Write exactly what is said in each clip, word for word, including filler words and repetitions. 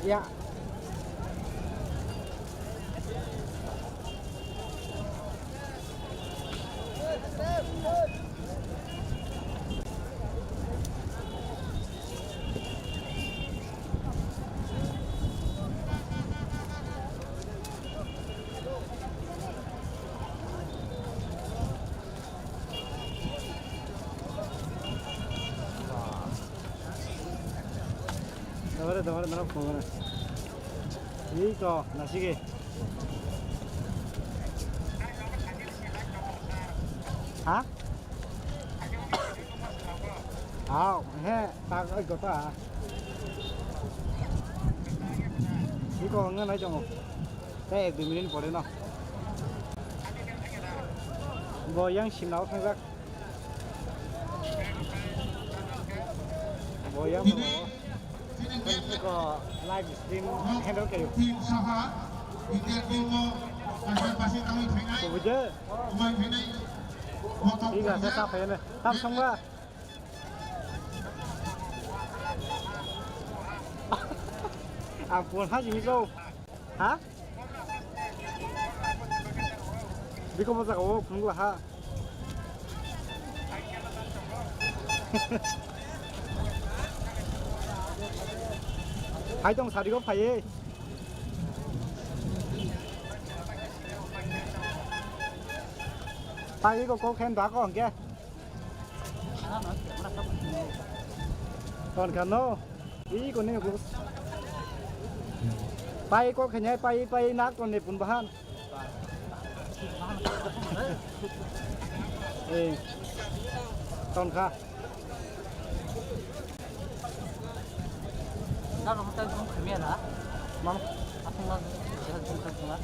Ya. Dawari, dawari, dawari, phone. Iko, nasige. Ha? Aw, he, tak, oi, gota. Iko, nganai jongo. Tei ek dui minute pore no. Bo yang simna o thangjak. Bo yang bo. Ko live stream handle kayo. Team saha, India team mo, pasal pasal kami phainai. Ko bujhe? Kami phainai. Motor. Thik ase, ta phainai. Tam songba. Ang phone ha jimi kau. Ha? Biko mo jaga o phunugla ha. Hai tong sari go phai. Phai go ko khen ba ko hwnkhe. Ton kha no. Ih, kone bus. Pai ko khanyai, pai, pai, nak ton ne pun bahan. Eh, ton kha. Nak hotel pun khamiya na. Mam, asung lang, jihad pun khamiya.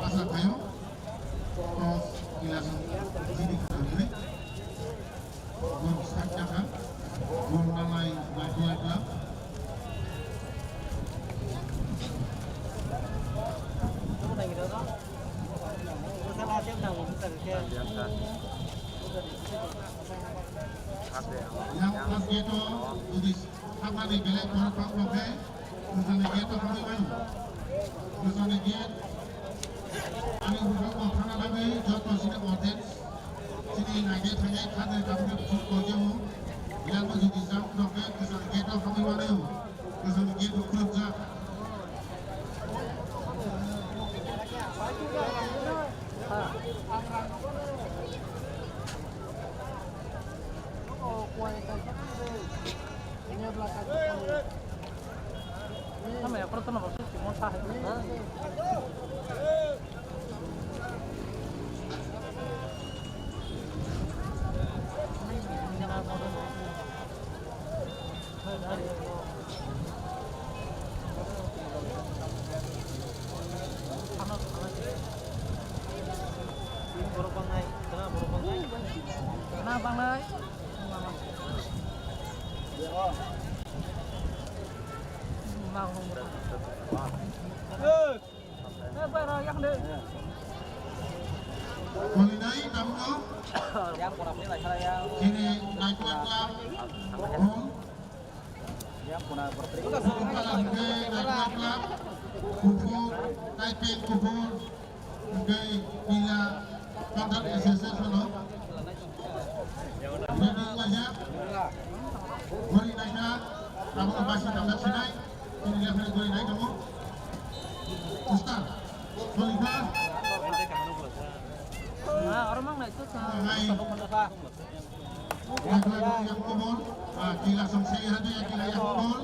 Asa kayo, tos ilasan sini kami. Gol start jaga, gol nalai nai dua dua. Yang pas gitu, Bugis. Thangmani belai borok bangkok khe, bwsani gate o thangwi mano. Bwsani gate ani bwskango thangna bagwi joto chini audience, chini naidi thainai khajani tabukhe thum koijago. Yang bo jodi jang rok khe bwsani gate o thangwi mano. Bwsani gate bo khulukjak. Tama ya, pero tama, pero si mo sa. Borok bangnai, tengah borok bangnai. Banglai. Kulinai tabukno. Chini naikla club. Kuphur, Taipei Kuphur, hingke Pila Conduct Association o. Ini wajah, gori naikha, abo basi tamjak sinai, ini level gori naik kamu. Ustad, Khalifah. Ah, orang mang naik tuh. Hai. Yakmo bol, ah, Kila song seri hade, Kila yakmo bol,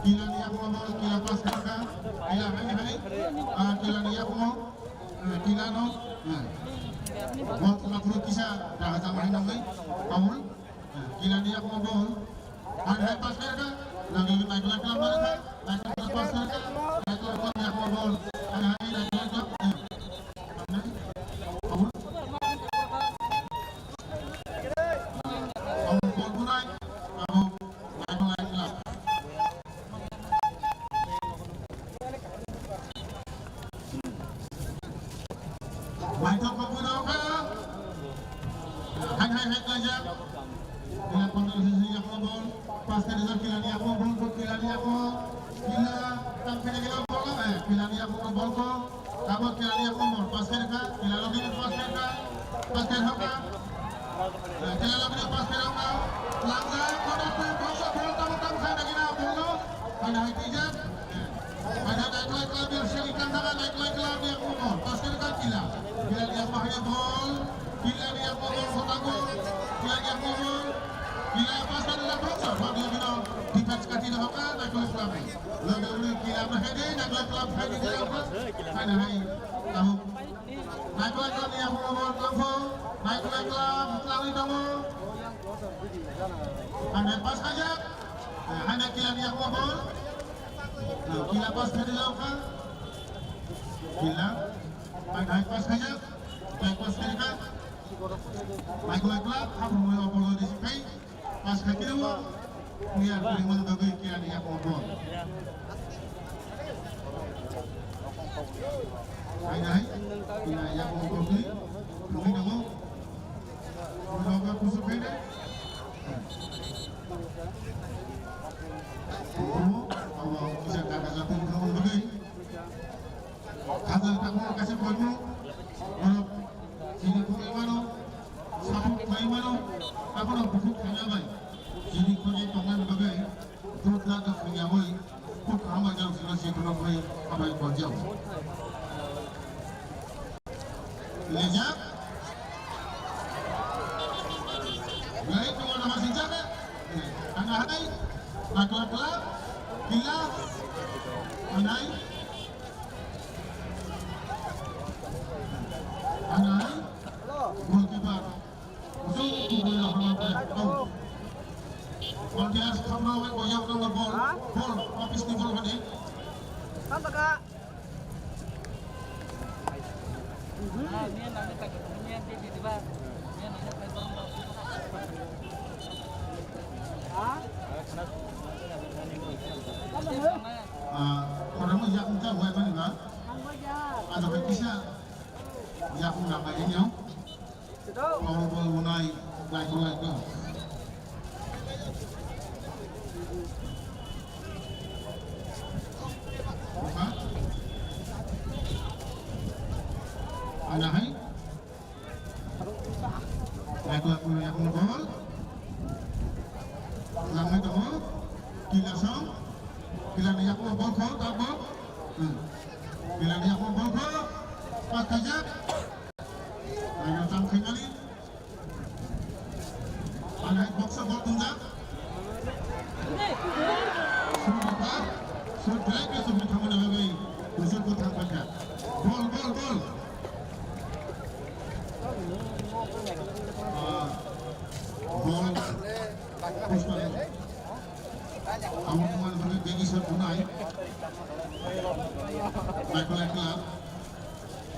Kila ni yakmo bol, Kila pas kaka, Kila hani hani, ah, Kila ni yakmo, ah, Kila no, ah, bol kena pura kisa, dah jam hai nangmai, Paul, ah, Kila ni yakmo bol, hani hai pas kaka, lagi lagi naik lagi lagi naik, naik lagi pas kaka, naik lagi lagi yakmo bol, hani hani naik lagi lagi, ah, Paul. Hai, hai, hai, kaijak. Kila pondro sisi yakmo bol. Pas kali jar Kila ni yakmo bol ko, Kila ni yakmo. Kila, tam kene kene bol ko, eh, Kila ni yakmo bol ko. Abo Kila ni yakmo bol. Pas kene ka, Kila logi ni pas kene ka. Pas kene hoka. Eh, Kila logi ni pas kene hoka. Langja, kodak pe, boksa bol, tamo tam kha dagi na bol no. Hai, hai, tijak. Ada naik naik kelab yang sering kan, ada naik naik kelab yang umur. Pas kali kan Kila. Kila dia mahal bol. Kila dia bol, bol, bol, bol. Kila dia bol, bol. Kila pas kali lah bol, bol, dia bilang, defense kati dah hoka, naik naik kelab ni. Lalu dia Kila mahal dia, naik naik kelab, hai dia, hai dia, hai. Tahu. Naik naik kelab yang umur, bol, bol. Naik naik kelab, kelab ni tamu. Ada pas aja. Ada Kila dia bol, bol. Kila pas khe rijak kha. Kila. Pai thai pas khaijak. Pai pas khe kha. Pai kula kula. Habu mui opolo di sipai. Pas khe kiri wo. Niya kiri mang dogoi Kila ni yak opol. Hai hai. Kila yak opol ni. Mui dogo. Mui dogo kusuk khe de. Abo kisa kaka jatung thangma bagwi. Khajang tangma kaisa koimu. Borok chini khogwi mano, sapuk khlai mano, abono bukhuk khaina bai chini khogwi tongna bagwi dudla da khungyawi kuk hambai jang sima si borok bai abai konjao. Lejak. Lai, tongo nama sinjak. Tangga hai. Lakla kla. Kila. Anai. Anai. Goalkeeper. Usung kubui lahana bai. Out. Players khamna bai boyang nang ball. Ball. Office ni ball mani. Tangga. Ah, orang mau jak minta buat mana, Bang? Ada berkisah. Jak minta apa ini, Bang? Bol bol unai, lai ko lai ko. Oka. Ana hai. Lai ko lai ko, yak mo bol. Langmai tongo. Kila song. Kila ni yak mo bol ko, tak mo. Hmm. Kila ni yak mo bol ko. Pas kajak. Ayo, tang khaimani. Ang hai box-o bol tongjak. Sumitra, Sumitra ke Sumitra thangmani bagwi, Sumitra thang paikha. Bol, bol, bol. Ah, bol. Pushpa. Amo thangmani bagwi begi sir bunai. Michael Ekla.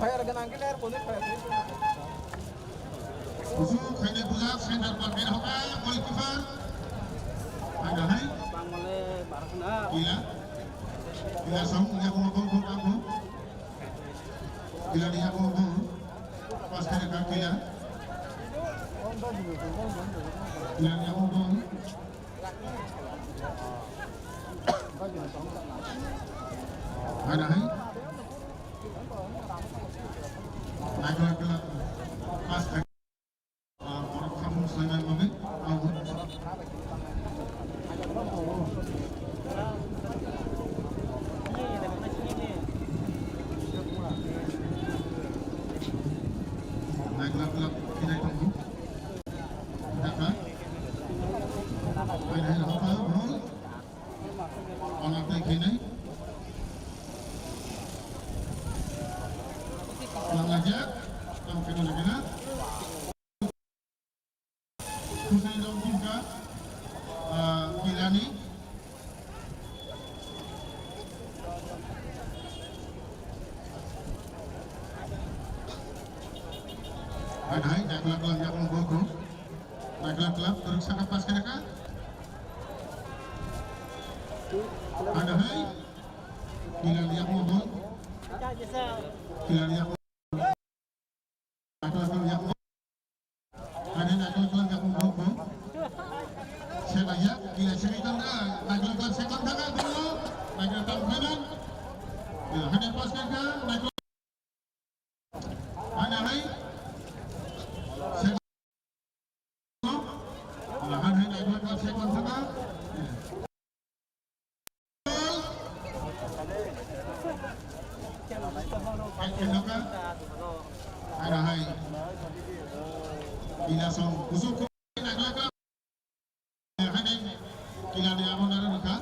Fire ganang ke ler, bonus fire. Kusu khainai bujak center ba ber hoka goalkeeper. Ada hai. Bangmale barak na. Kila. Kila song, yakung bol, bol, bol. Kila ni yakung bol. Pas kare ka kila. Kila ni yakung bol. Ada hai. Naikla kila. Pas kare. Ah, borok khamung swlainai bagwi, ah, naikla kla khinai tongo. Dakha. Hai, hai, hai, hai. Onak tai khinai. Langajak. Tamo khe mano khe na. Kusai rok bumka, ah, kilani. Hai, hai, naikla kla yakung boko. Naikla kla, terus saka pas kena ka. Ada hai. Kilani yakung boko. Kilani yakung. Ane naikol klan jakung bok bok. Sebaya, kila seri tangga, naikol klan sekon tangga dulu, naikol tam kaiman. Ya, hanya pas kaka, naikol. Hanya hai. Sekon. Lahan hai naikol klan sekon tangga. Ada hai. Kila song kusuk. Ada hai. Kila ni amo nara nukha.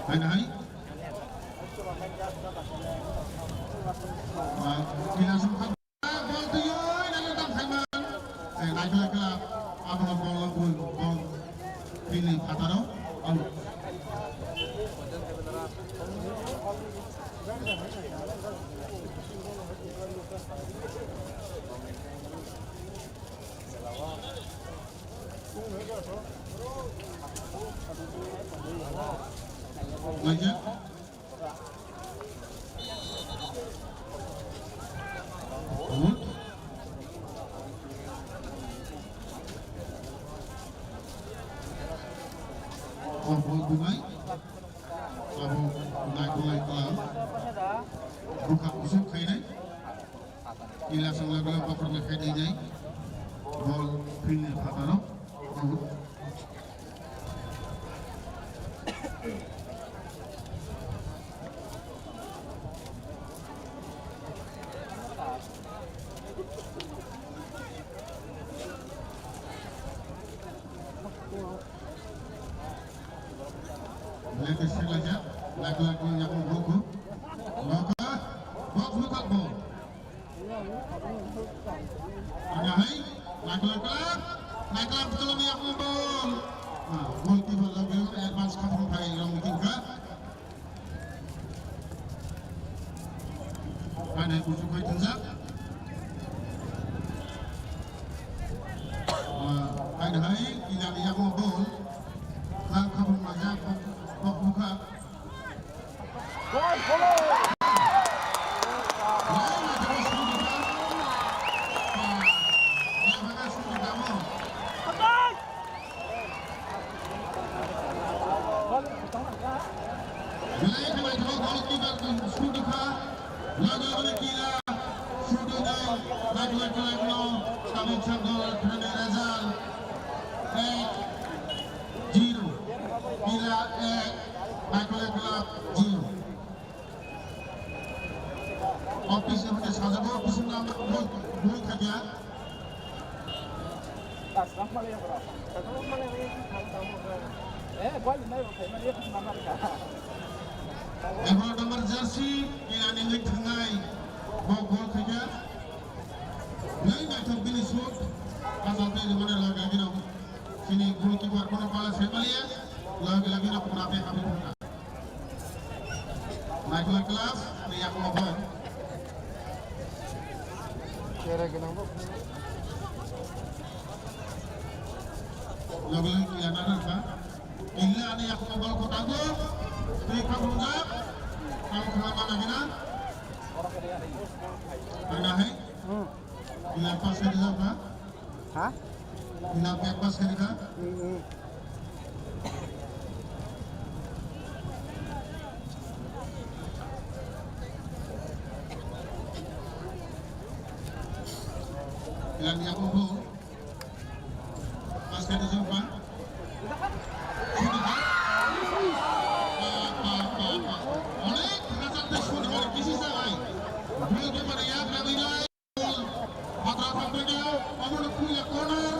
Hai, hai. Ah, kila song kha. Bol twi oi, nang tang khai man. Eh, naikla kla, abo bol, bol, bol. Bini phataro, out. Laijak. Out. Oh, bol bunai. Abo bunai, bunai kla. Bukha kusuk khainai. Kila song lagwi bokhorok khe dei jai. Bol field ni phataro. Leke selaja, lak lak yang buku. Maka, bok buka bol. Ada hai, lak lak lak, lak lak betul yang bol. Nah, goalkeeper lagi advance kapung pai yang tinggal. Ane kuchuk bai thwngjak. Ah, ane hai, kila ni yakung bol. Kha khabung majak, kok bukha. Lai, lai, lai, suri ka. Ah, lai, lai, suri ka mo. Belai khe naithok goalkeeper sudukha, loge loge kila sudunai, naitugwi kwlangno tabuk sakno khwnani result ek Ephor number jersey, Kilani wngwi thangnai, bo gol khaikha. Nai naithok bini shoot, asal tei rwmani lage lage no. Chini goalkeeper kono pala se maliya, lage lage no pura pe habi thangkha. Naikla class, ni yakmo bol. Kere gwnang bo. Logi logi kila na na ba. Kila ani yakmo bol ko tago. Tei kha bunga. Kam khala mana gina. Ana hai. Hmm. Kila pas ka dila ba. Ha? Ina pek pas kari ka? Hmm, hmm. Yang yang ubo. Pas kari jumpa. Sini ka? Pa, pa, pa, pa. Onek hajar te suni hari kisi sa hai. Goalkeeper yang ramai lai. Patra thangphaikha, omono puila corner,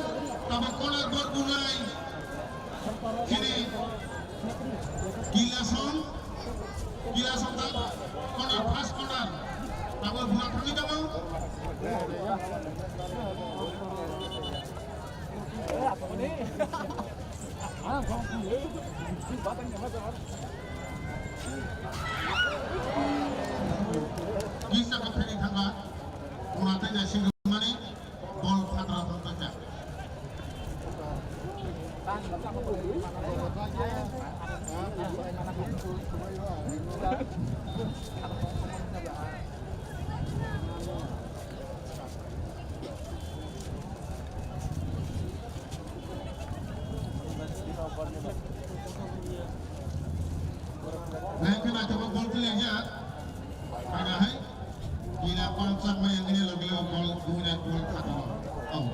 tamo corner bor bunai. Chini Kilasong, Kilasong ta corner, first corner. Tamo bula thangwi tamo. Kisa ka pheri thangma. Muna tei naising rwmani bol phatra thangkha. Nai khna to bol play ya. Kana hai. Kila pamchak mai yang ini logi logi bol, bol, bol khato. Oh.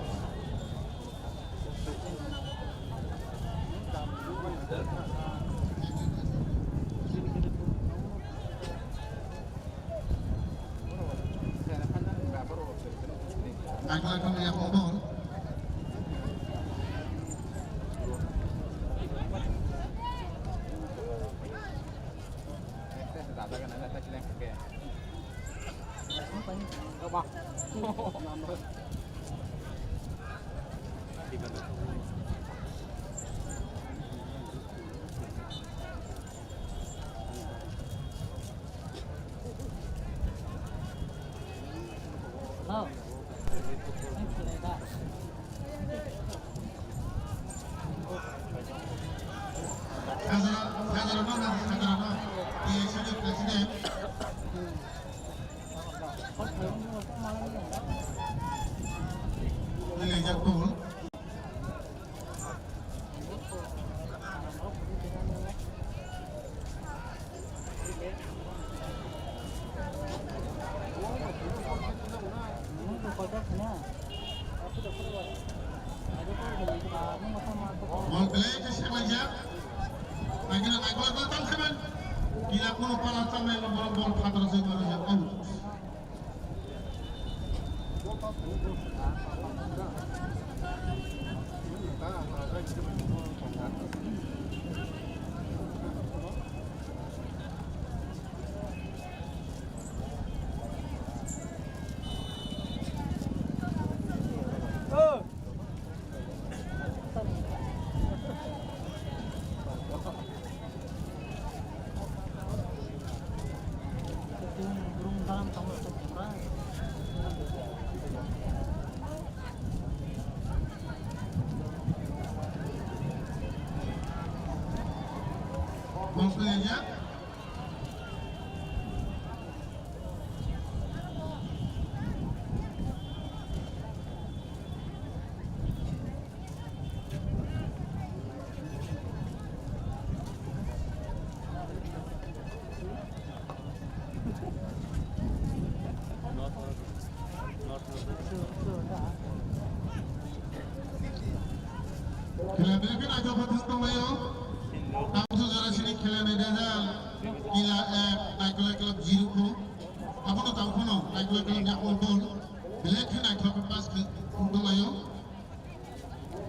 Nangkla kami yang bol. Hazara, hazara no, hazara no. P S C ni president. Ini ejak pun. Bol belai khe seklaijak. Naikhe naikhe bol tang khe man. Kila kono pala tang nai bol, bol phatar se bol jak. Out. Khela belai kheno naithok khe thang tonglaio. Tabukhe jora sini khela ni result Kila ek, Naikole Club zero kho. Abono tabuk phano Naikole Club ni akol bol. Belai khe naithok khe pass khe thang tonglaio.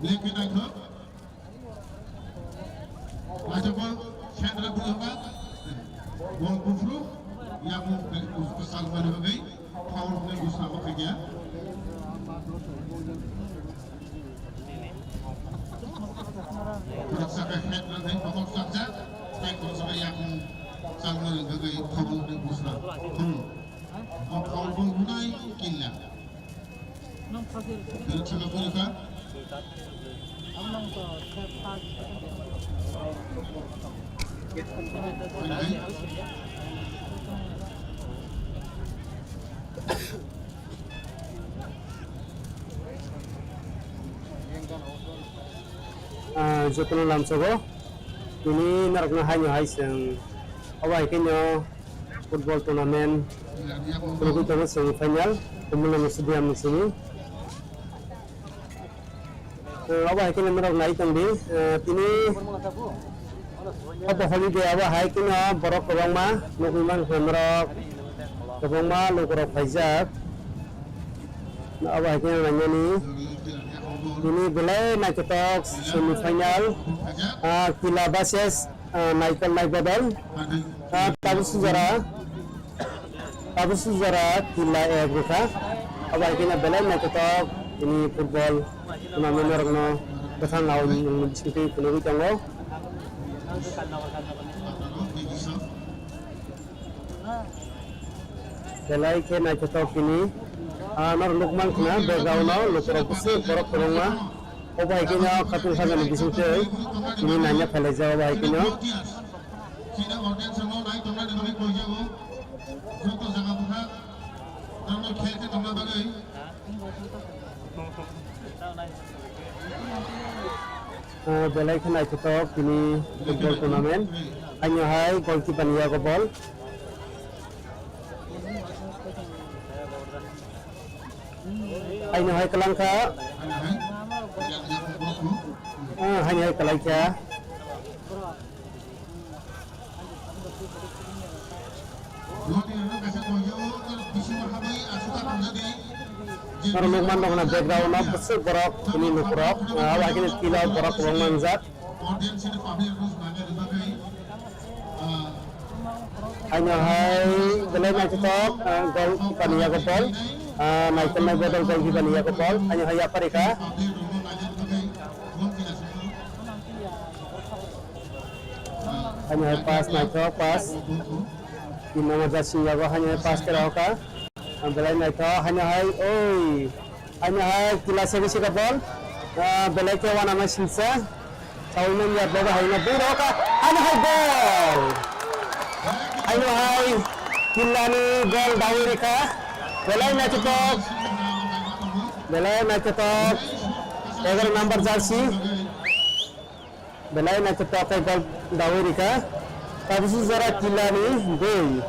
Leki naithok. Naithok bol, central bul hwnba. Bol buphuru, yakung bel buphuru salmani bagwi, foul hwnwi busna bo khaikya. Khoroksa khe head rwgwi pokok chapjak, tei khoroksa khe yakung salmani bagwi foul hwnwi busna. Foul. O foul bol hwnwi killa. Ah, jotono lamsogo tini norokno haino hai chwng obo hai khe no football tournament phunugwi tongo semi final Kumulwng stadium ni simi. Eh, obo hai khe norok nai tong di, eh, tini obo holiday obo hai khe no borok kwbangma nugwi mankha norok kwbangma lukurok phaijak. Abo hai khe ang nainani tini belai naithothok semi final, ah, Kila versus, ah, Naikol Naibodol. Ah, tabuk sujara, tabuk sujara Kila ek rwkha. Abo hai khe belai naithothok tini football tournament norokno bwthang awi wngmani bisingtwi phunugwi tongo. Belai khe naithothok tini, ah, norok nukmankha na background o lukurok bwswk borok kwbangma. Obo hai khe no khatung sajani bisingtwi tini naina phailaijak obo hai khe no. Ah, belai khe naithothok tini football tournament. Haino hai goalkeeper ni yago ball. Haino hai kwlangkha. Ah, haino hai kwlaikha. Norok nukman rok na background o bwswk borok tini lukurok, ah, abo hai khe tila borok kwbangma wngjak. Haino hai belai naithothok, ah, goalkeeper ni yago ball, ah, Naikol Naibodol goalkeeper ni yago ball, haino hai yapharikha. Haino hai pass naithok, pass. Tin number jersey yago haino hai pass khe rw kha. Belai naithok, haino hai, oi. Haino hai Kila segi sika ball. Ah, belai khe wana mai singsa. Sawi man ya boga haino bui rw kha. Haino hai goal. Haino hai Kila ni goal dawi rw kha. Belai naithothok. Belai naithothok. Egaroh number jersey. Belai naithothok khe goal dawi rikha. Tabuk sujara Kila ni dui.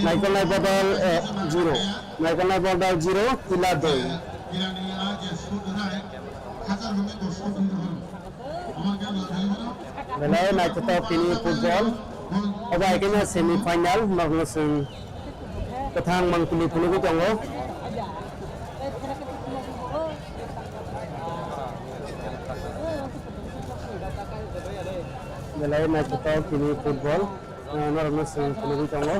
Naikol Naibodol, eh, zero. Naikol Naibodol zero, Kila dui. Belai naithothok tini football. Obo hai khe no semi final, norokno chwng kwthang mangpili phunugwi tongo. Belai naithothok tini football, ah, norokno chwng phunugwi tongo.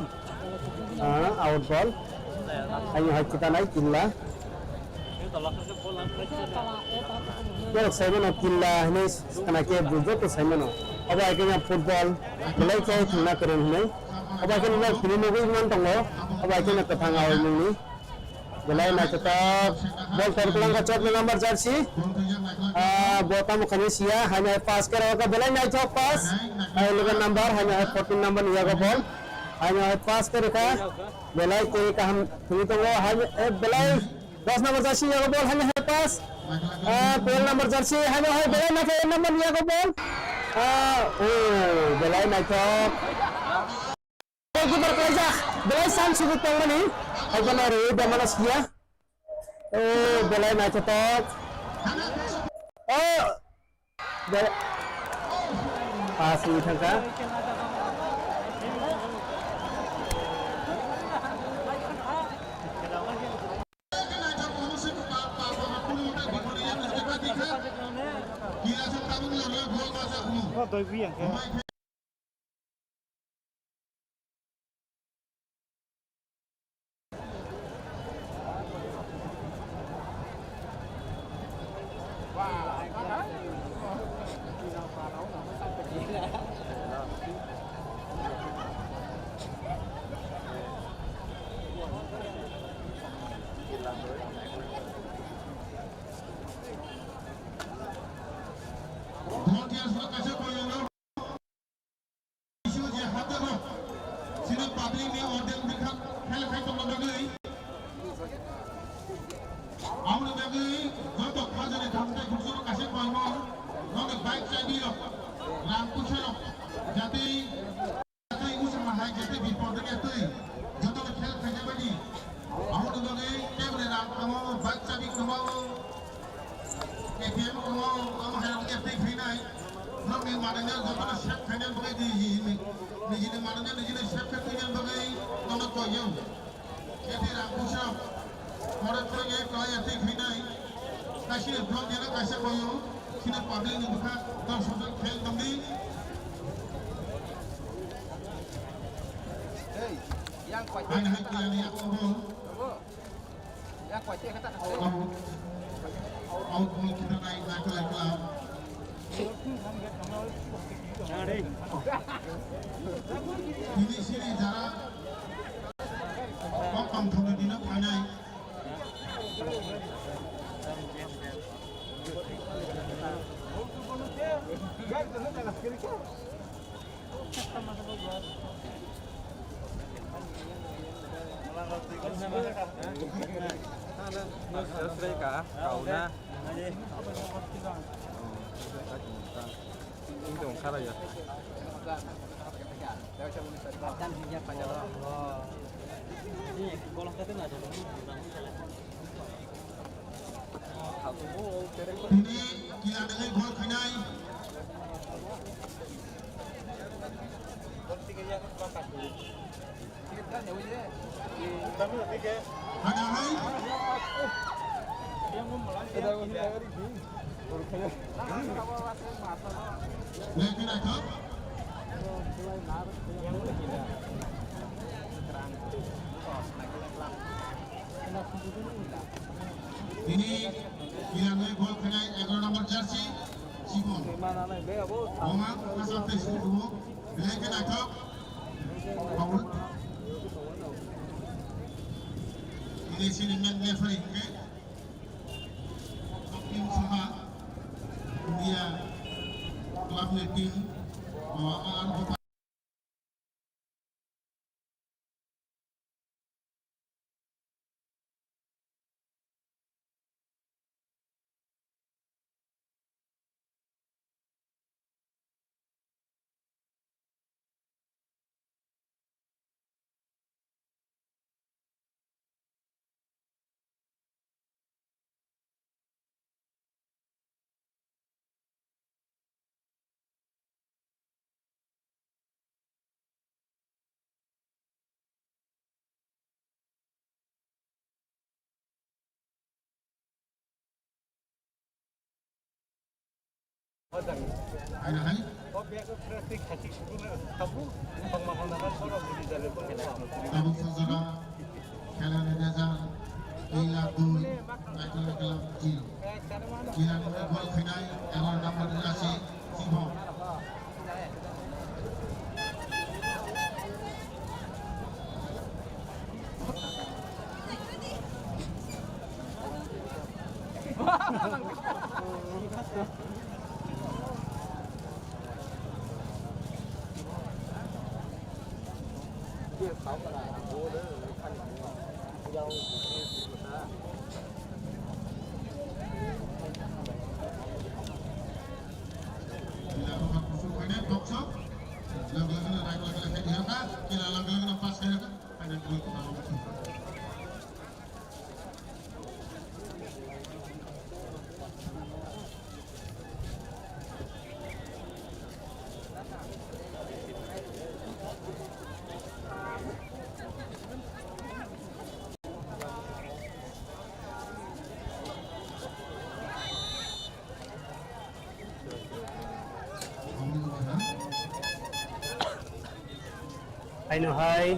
Ah, out ball. Haino hai khitanai Killa. Borok saimano Killa hinwi khna khe bujak khe saimano. Obo hai khe football belai khe thwngna kwrwng hinwi. Obo hai khe norok tini nugwi man tongo. Obo hai khe kwthang awai mungni. Belai naithothok. Ball tor kwlangkha chokni number jersey. Ah, bo tamo khaini siya, haino pass khe rw kha, belai naithok pass. Hai logan number, haino hai fourteen number ni yago ball. Haino hai pass khe rw kha. Belai tei kaham thwngwi tongo. Haino, eh, belai dos number jersey yago ball, haino hai pass. Ah, twelve number jersey, haino hai belai naithok eight number ni yago ball. Ah, oh, belai naithok. Goalkeeper kaijak, belai chance sugwi tongmani. Hai bono rwi da mano siya. Oh, belai naithothok. Oh, belai. Pass wngwi thangkha. Doi biyang khe. Volunteers rok kaisa koyano. Isu je hate rok. Sini public ni order bikha khel khai tongna bagwi. Amoni bagwi joto khajani thamtai khukjuro kaisa koymo. Noni bike chabi rok. Rang puisa rok. Jati Tei usa mahai jete bipor de tei joto khel khaina bani. Amo de bani kemre ram amo bike chabi kamo A T M kamo amo hai ram tei khainai. Nokni mananya joto sep khaina bani di ni ni ni mananya ni ni sep khaina bani nono koyo. Keti rang pusa, mora koi ye koi ati khainai, kaisa vlog yana kaisa koyo, sini public ni bukha, dor sojak khel tongdi. Hey, yang koi. Aina hai kila ni ako bol. Yang koi te kata. Out, out bol kita naik naik naik naik. Tini sini jara kok tong thani dino khanai. Sreka, kauna. Ini dong, kara ya. Tini kila nangwi gol khainai. Hana hai. Leki naithok. Tini kilangwi gol khainai egaroh number jersey Sibon. Oma kasap tei sudu. Leki naithok. Paul. Tini sini men referee ke. Team saha India club ni team, uh, Aina hai. Tabuk sajora khela ni result dui lakh dui, Naikol Club zero. Khela ni gol khainai egaroh number jersey Sibon. Haino hai,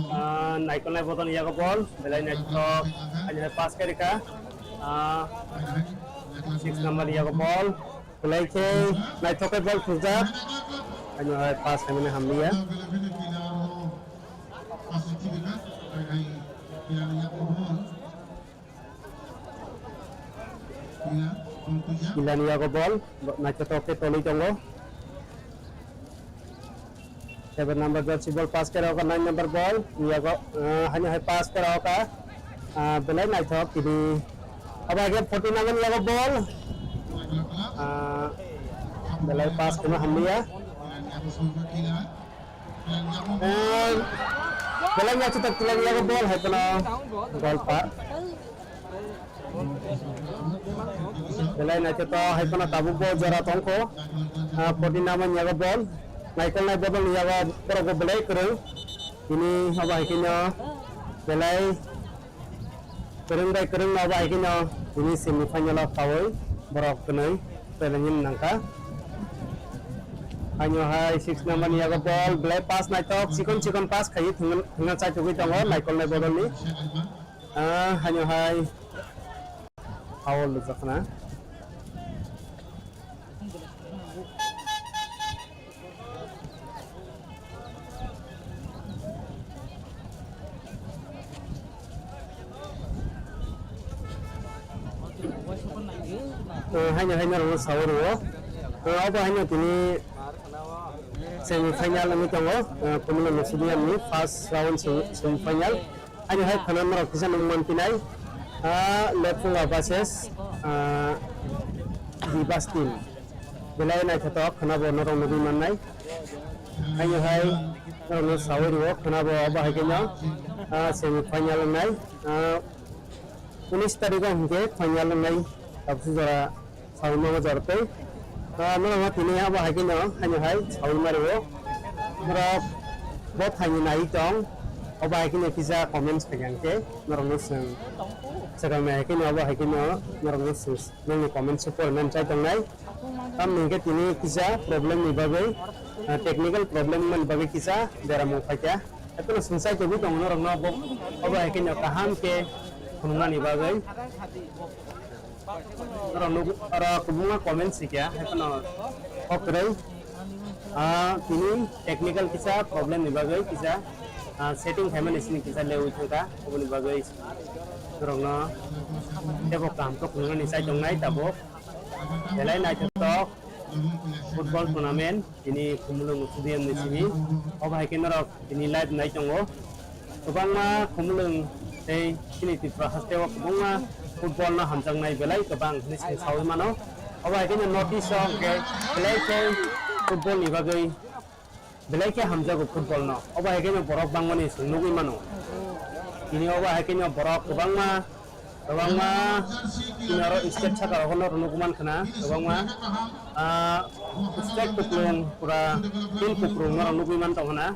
ah, naikolnai bodol ni yago bol, belai naithok, haino hai pass khe rikha, ah, six number ni yago bol, belai khe naithok khe bol thungjak, haino hai pass khaimani hamliya. Pilani yago bol, naithotok khe tolwi tongo. Seven number jersey bol pass khe rokha, nine number bol, yago, ah, haino hai pass khe rokha, ah, belai naithok tini. Abo hai khe fourteen number yago bol, ah, belai pass kheno hamliya. Eh, belai naithotok, belai yago bol hai kheno bol pa. Belai naithotok hai kheno tabuk bo jora tongkho. Ah, fourteen number ni yago bol. Naikolnai bodol ni yago borok bo belai kwrwng. Tini abo hai kheno belai kwrwng bai kwrwng no abo hai kheno tini semi final o khaui borok kwnwi challenge nangkha. Haino hai six number ni yago bol belai pass naithok, chikon chikon pass khaiwi thwngna, thwngna chaithogwi tongo naikolnai bodol ni. Ah, haino hai foul rijak khna. Ah, haino hai norokno saui rwo. Ah, obo haino tini semi final wngwi tongo. Ah, Kumulwng Stadium ni first round semi, semi final. Ani hai khana norok kisa nung manpinai, ah, Lephunga versus, ah, Divas team. Belai naithotok khana bo norok nugwi mannai. Ani hai norokno saui rwo khana bo abo hai kheno, ah, semi final wngnai. Ah, unis tarikh o hinkhe final wngnai. Tabukhe jora Saui mano jora tei, ah, norok no tini abo hai kheno, haino hai saui mari o. Norok bo thaini nai tong, obo hai kheno kisa comments khaikha hinkhe, norok no swng. Swkang nai hai kheno, obo hai kheno, norok no swng. Nokni comments o porinani chai tongnai. Tamni hinkhe tini kisa problem ni bagwi, ah, technical problem mani bagwi kisa beramung phaikha. Haikhe no swng chai tongwi tongo norok no bo, obo hai kheno kaham khe phunuknani bagwi. Oro nuk, oro kwbangma comment sikya, haiphano kok kwrwi. Ah, tini technical kisa problem ni bagwi kisa, ah, setting khaimani sini kisa lewi thangkha, oboni bagwi norokno tebo kaham khe phunuknani chai tongnai tabuk. Belai naithotok football tournament. Tini Khumulwng Stadium ni simi, obo hai khe norok tini live nai tongo. Kwbangma Khumulwng tei chini Tripura haste o kwbangma football no hamjaknai belai kwbang hinwi chwng saui mano. Obo hai khe North East o hwnkhe belai khe football ni bagwi belai khe hamjago football no. Obo hai khe borok bangmani chwng nugwi mano. Tini obo hai khe borok kwbangma Kwbangma, chini oro state saka rogo no rwngwi man khna, kwbangma, ah, state kuplung, pura team kuplung no rwngwi man tong khna.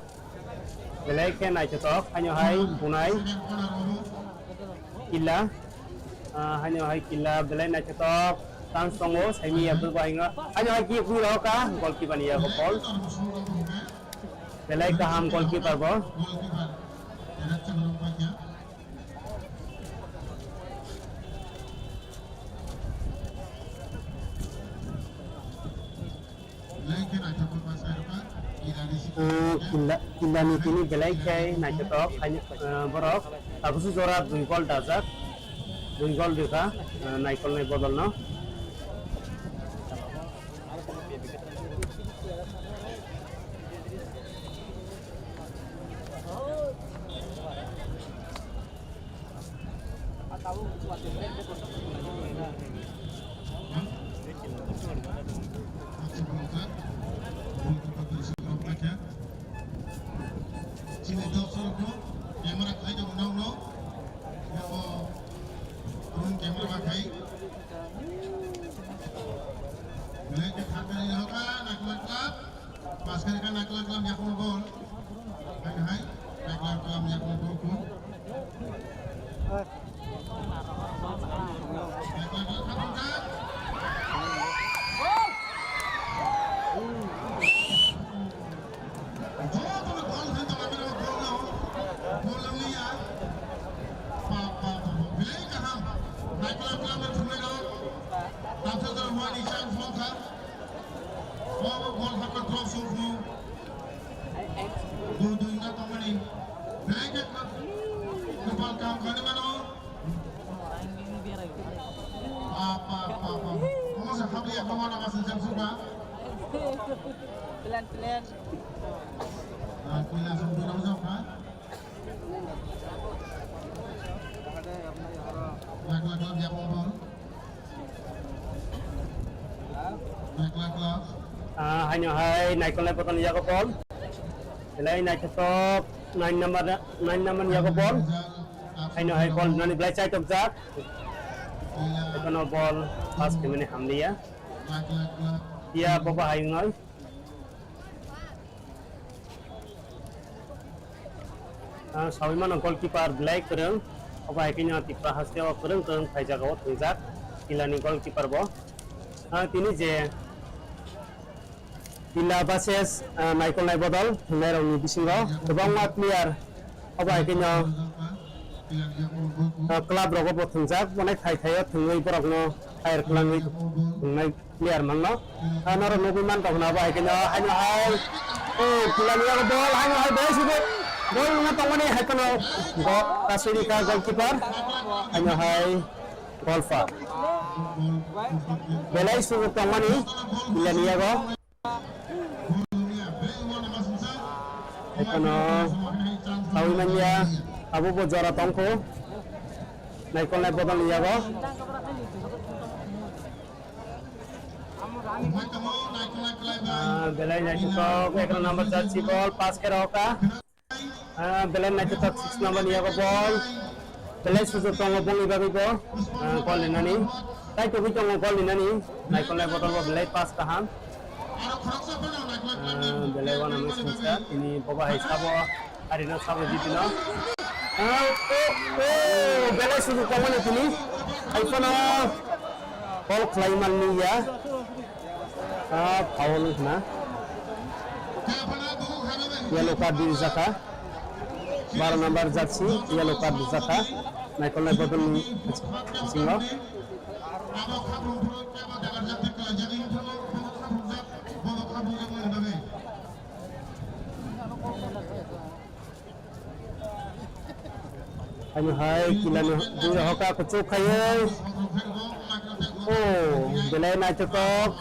Belai khe naithotok, haino hai bunai killa, ah, haino hai killa belai naithotok, chance tongo, saimi ya bwrwi bahai no, haino hai kick rw ka, goalkeeper ni yago ball. Belai kaham goalkeeper bo. Ah, killa, killa ni tini belai khe naithotok, ah, borok. Tabukhe jora dui gol dajak, dui gol rikha, ah, naikolnai bodol no. Chini doctor no camera khai tongo, nokno. Nokno, own camera ba khai. Belai khe thangkani hoka, nakla klap. Pass khe kha nakla klam yakung bol. Hai hai. Nakla klam yakung bol ko. Nakla klam yakung bol. Jotono bol khe Plan, plan. Ah, haino hai naikolnai bodol yago bol. Belai naithotok nine number, nine number yago bol. Haino hai bol nani belai chaitok jak. Ekono bol pass khaimani hamliya. Ya bobo hai wngnai. Ah, sawi mano goalkeeper belai kwrwng. Obo hai khe no Tripura haste o kwrwng kwrwng phai jaga o thwngjak Tila ni goalkeeper bo. Ah, tini je Tila versus, ah, Naikol Naibodol thwngnai rok ni bisingo kwbangma player obo hai khe no, ah, club rogo bo thwngjak, onek thai thai o thwngwi borok no hire kwlangwi thwngnai. Player mangno. Ah, norok nugwi man tong hwnba hai khe no, haino hai. Oh, Tilani yago bol, haino hai belai sudo. Bol wngna tongmani hai kheno go-, kasui rikha goalkeeper. Haino hai golpa. Belai sudo tongmani Tilani yago. Hai kheno sawi manya, abo bo jora tongkho. Naikol Naibodol ni yago. Ah, belai naithotok, egaroh number jersey bol, pass khe rw kha. Ah, belai naithotok, six number ni yago bol. Belai sujuk tongo bongni bagwi bo, ah, gol rinani. Tai tugwi tongo gol rinani. Naikol Naibodol bo belai pass kaham. Ah, belai uanama sengsa, tini bobo hai sabo. Arino sabo di tino. Ah, oh, oh, belai sudu tongmani tini. Hai phano call khlai manli ya. Ah, foul wngkha na. Yellow card di jaka. Baro number jersey, yellow card di jaka. Naikol Naibodol ni singo. Ani hai Tilani bui rok hoka kuchuk khayo. Oh, belai naithotok.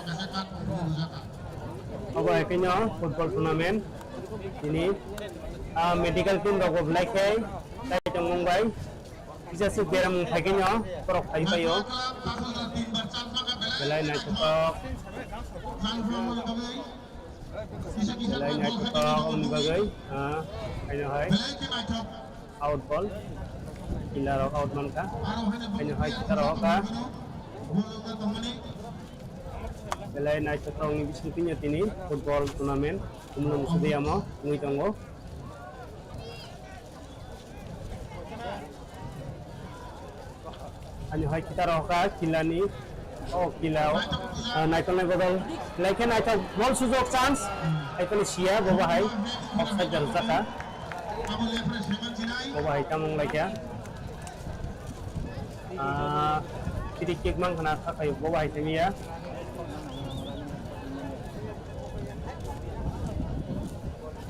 Obo hai khe no football tournament. Tini, ah, medical team rok bo belai khe tai tongmung bai. Kisa se beram khai khe no borok khai paio. Belai naithotok. Belai naithotok wngni bagwi, ah, haino hai out ball, Tila rok out mankha, haino hai Tila rok kha. Belai naithotok wngni bisingtwi tini football tournament, Umlung stadium o wngwi tongo. Ani hai Tila rok kha, Tilani, oh, Tila, ah, naitol nai bodol. Belai khe naithok, bol sujok chance. Hai phano siya, bobo hai offside rwjak kha. Bobo hai tamo wng lai kha. Ah, free kick mang khna kha khai, bobo hai tamiya.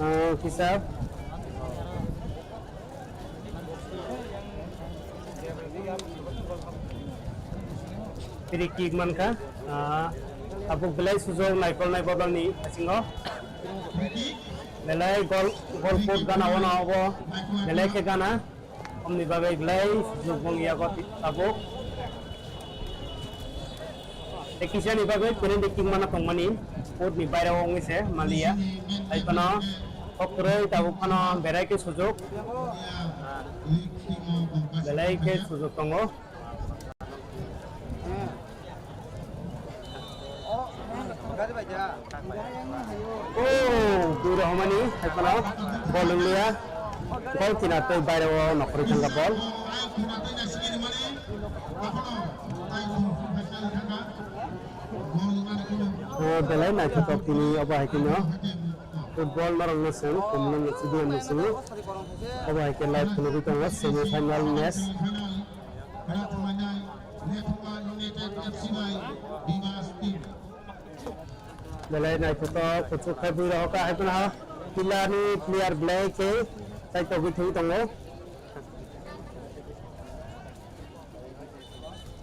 Ah, kisa. Free kick mankha, ah, tabuk belai sujok naikol nai bodol ni bisingo. Belai gol, gol post gana wano obo, belai khe gana. Omni bagwi belai sujok bong yago tabuk. Tei kisa ni bagwi penalty kick mana tongmani, court ni baira o wngwi se maliya. Hai phano kok kwrwi tabuk phano berai khe sujok. Belai khe sujok tongo. Oh, bui rohormani hai phano bol wngya. Bol kina tei baira o nokhorwi thangkha bol. O belai naithotok tini obo hai kheno football norokno chwng kumno stadium ni simi obo hai khe live phunugwi tongo semi final match. Belai naithotok kuchuk khai bui rohorkha hai phano ha Tila ni player belai khe chaitogwi thangwi tongo.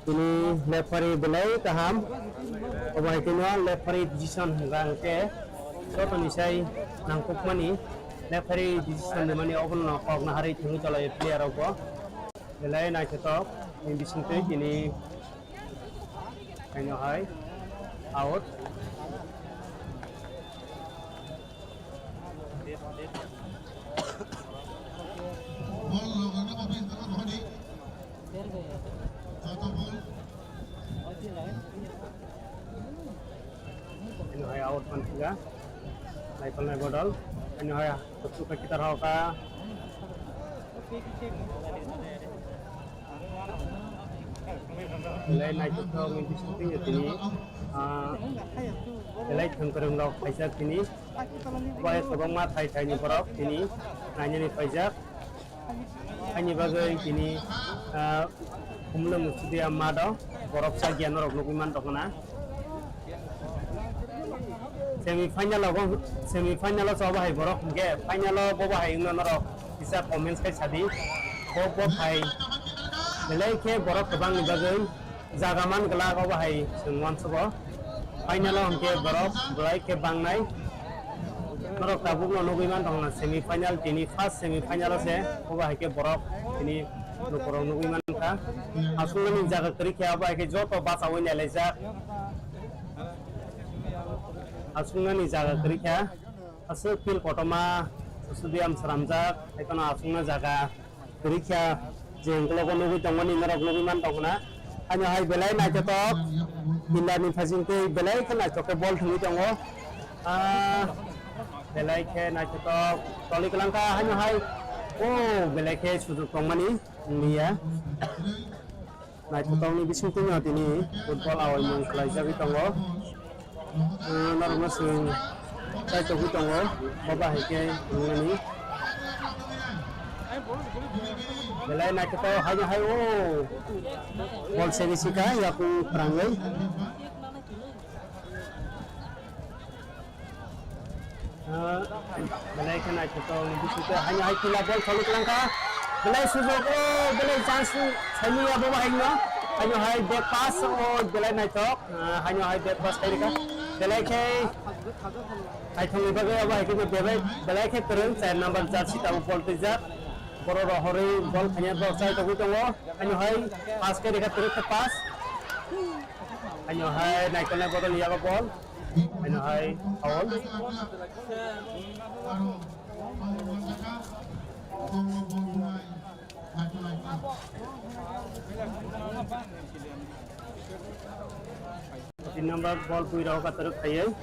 Tini referee belai kaham. Obo hai kheno referee decision hwnka hwnkhe jotoni sai nangkukmani referee decision rimani obono kok naharwi thwngwi tonglaio player rokbo. Belai naithotok ni bisingtwi tini haino hai out. Bol logorna bo bini tangma rohordi. Joto bol. Haino hai out man phiga. Naikolnai bodol. Haino hai kuchuk kitar hoka. Belai naithothok ni bisingtwi tini, ah, belai thwngkwrwng rok phaijak tini. Bai kwbangma thai thai ni borok tini nainani phaijak. Haini bagwi tini, ah, Khumulwng Stadium math o borok chakya norok nugwi man tongkha na. Semi final o bo, semi final o chobo hai borok hwnkhe final o bo bahai wngna norok kisa comments khai sadi. Bo, bo phai belai khe borok kwbang ni bagwi jaga man glak obo hai chwng uansukgo. Final o hwnkhe borok belai khe bangnai. Norok tabukno nugwi man tongkha semi final tini first semi final o se obo hai khe borok tini lukurok nugwi man kha. Aswknani jaga kwrwi khe obo hai khe joto bachaui nailaijak. Aswknani jaga kwrwi kha. Aswk field kotorma stadium swnamjak, haikheno aswkna jaga kwrwi kha. Je ukulok o nugwi tongmani norok nugwi man tongkha na. Haino hai belai naithotok, India ni phaising twi belai khe naithok khe bol thwngwi tongo. Ah, belai khe naithotok toli kwlangkha, haino hai o belai khe sujuk tongmani wngya. Naithotokni bisingtwi no tini football awaimung khlaijagwi tongo. Ah, norokno chwng chaitogwi tongo, bo bahai khe wngnani. Belai naithotok haino hai o bol seri sika yakung phrangwi. Ah, belai khe naithotok ni bisingtwi haino hai kila bol tholi kwlangkha. Belai sujok o, belai chance saimanya bo bahai no. Haino hai back pass o, belai naithok. Ah, haino hai back pass khai rikha. Belai khe naithokni bagwi abo hai khe belai, belai khe kwrwng char number jersey tabuk bol twijak. Borok rohorwi bol khaina borok chai togwi tongo. Haino hai pass khe rikha, kwrwk khe pass. Haino hai naikolnai bodol yago bol. Haino hai foul. Tin number bol pui rok katarwk khaiwi.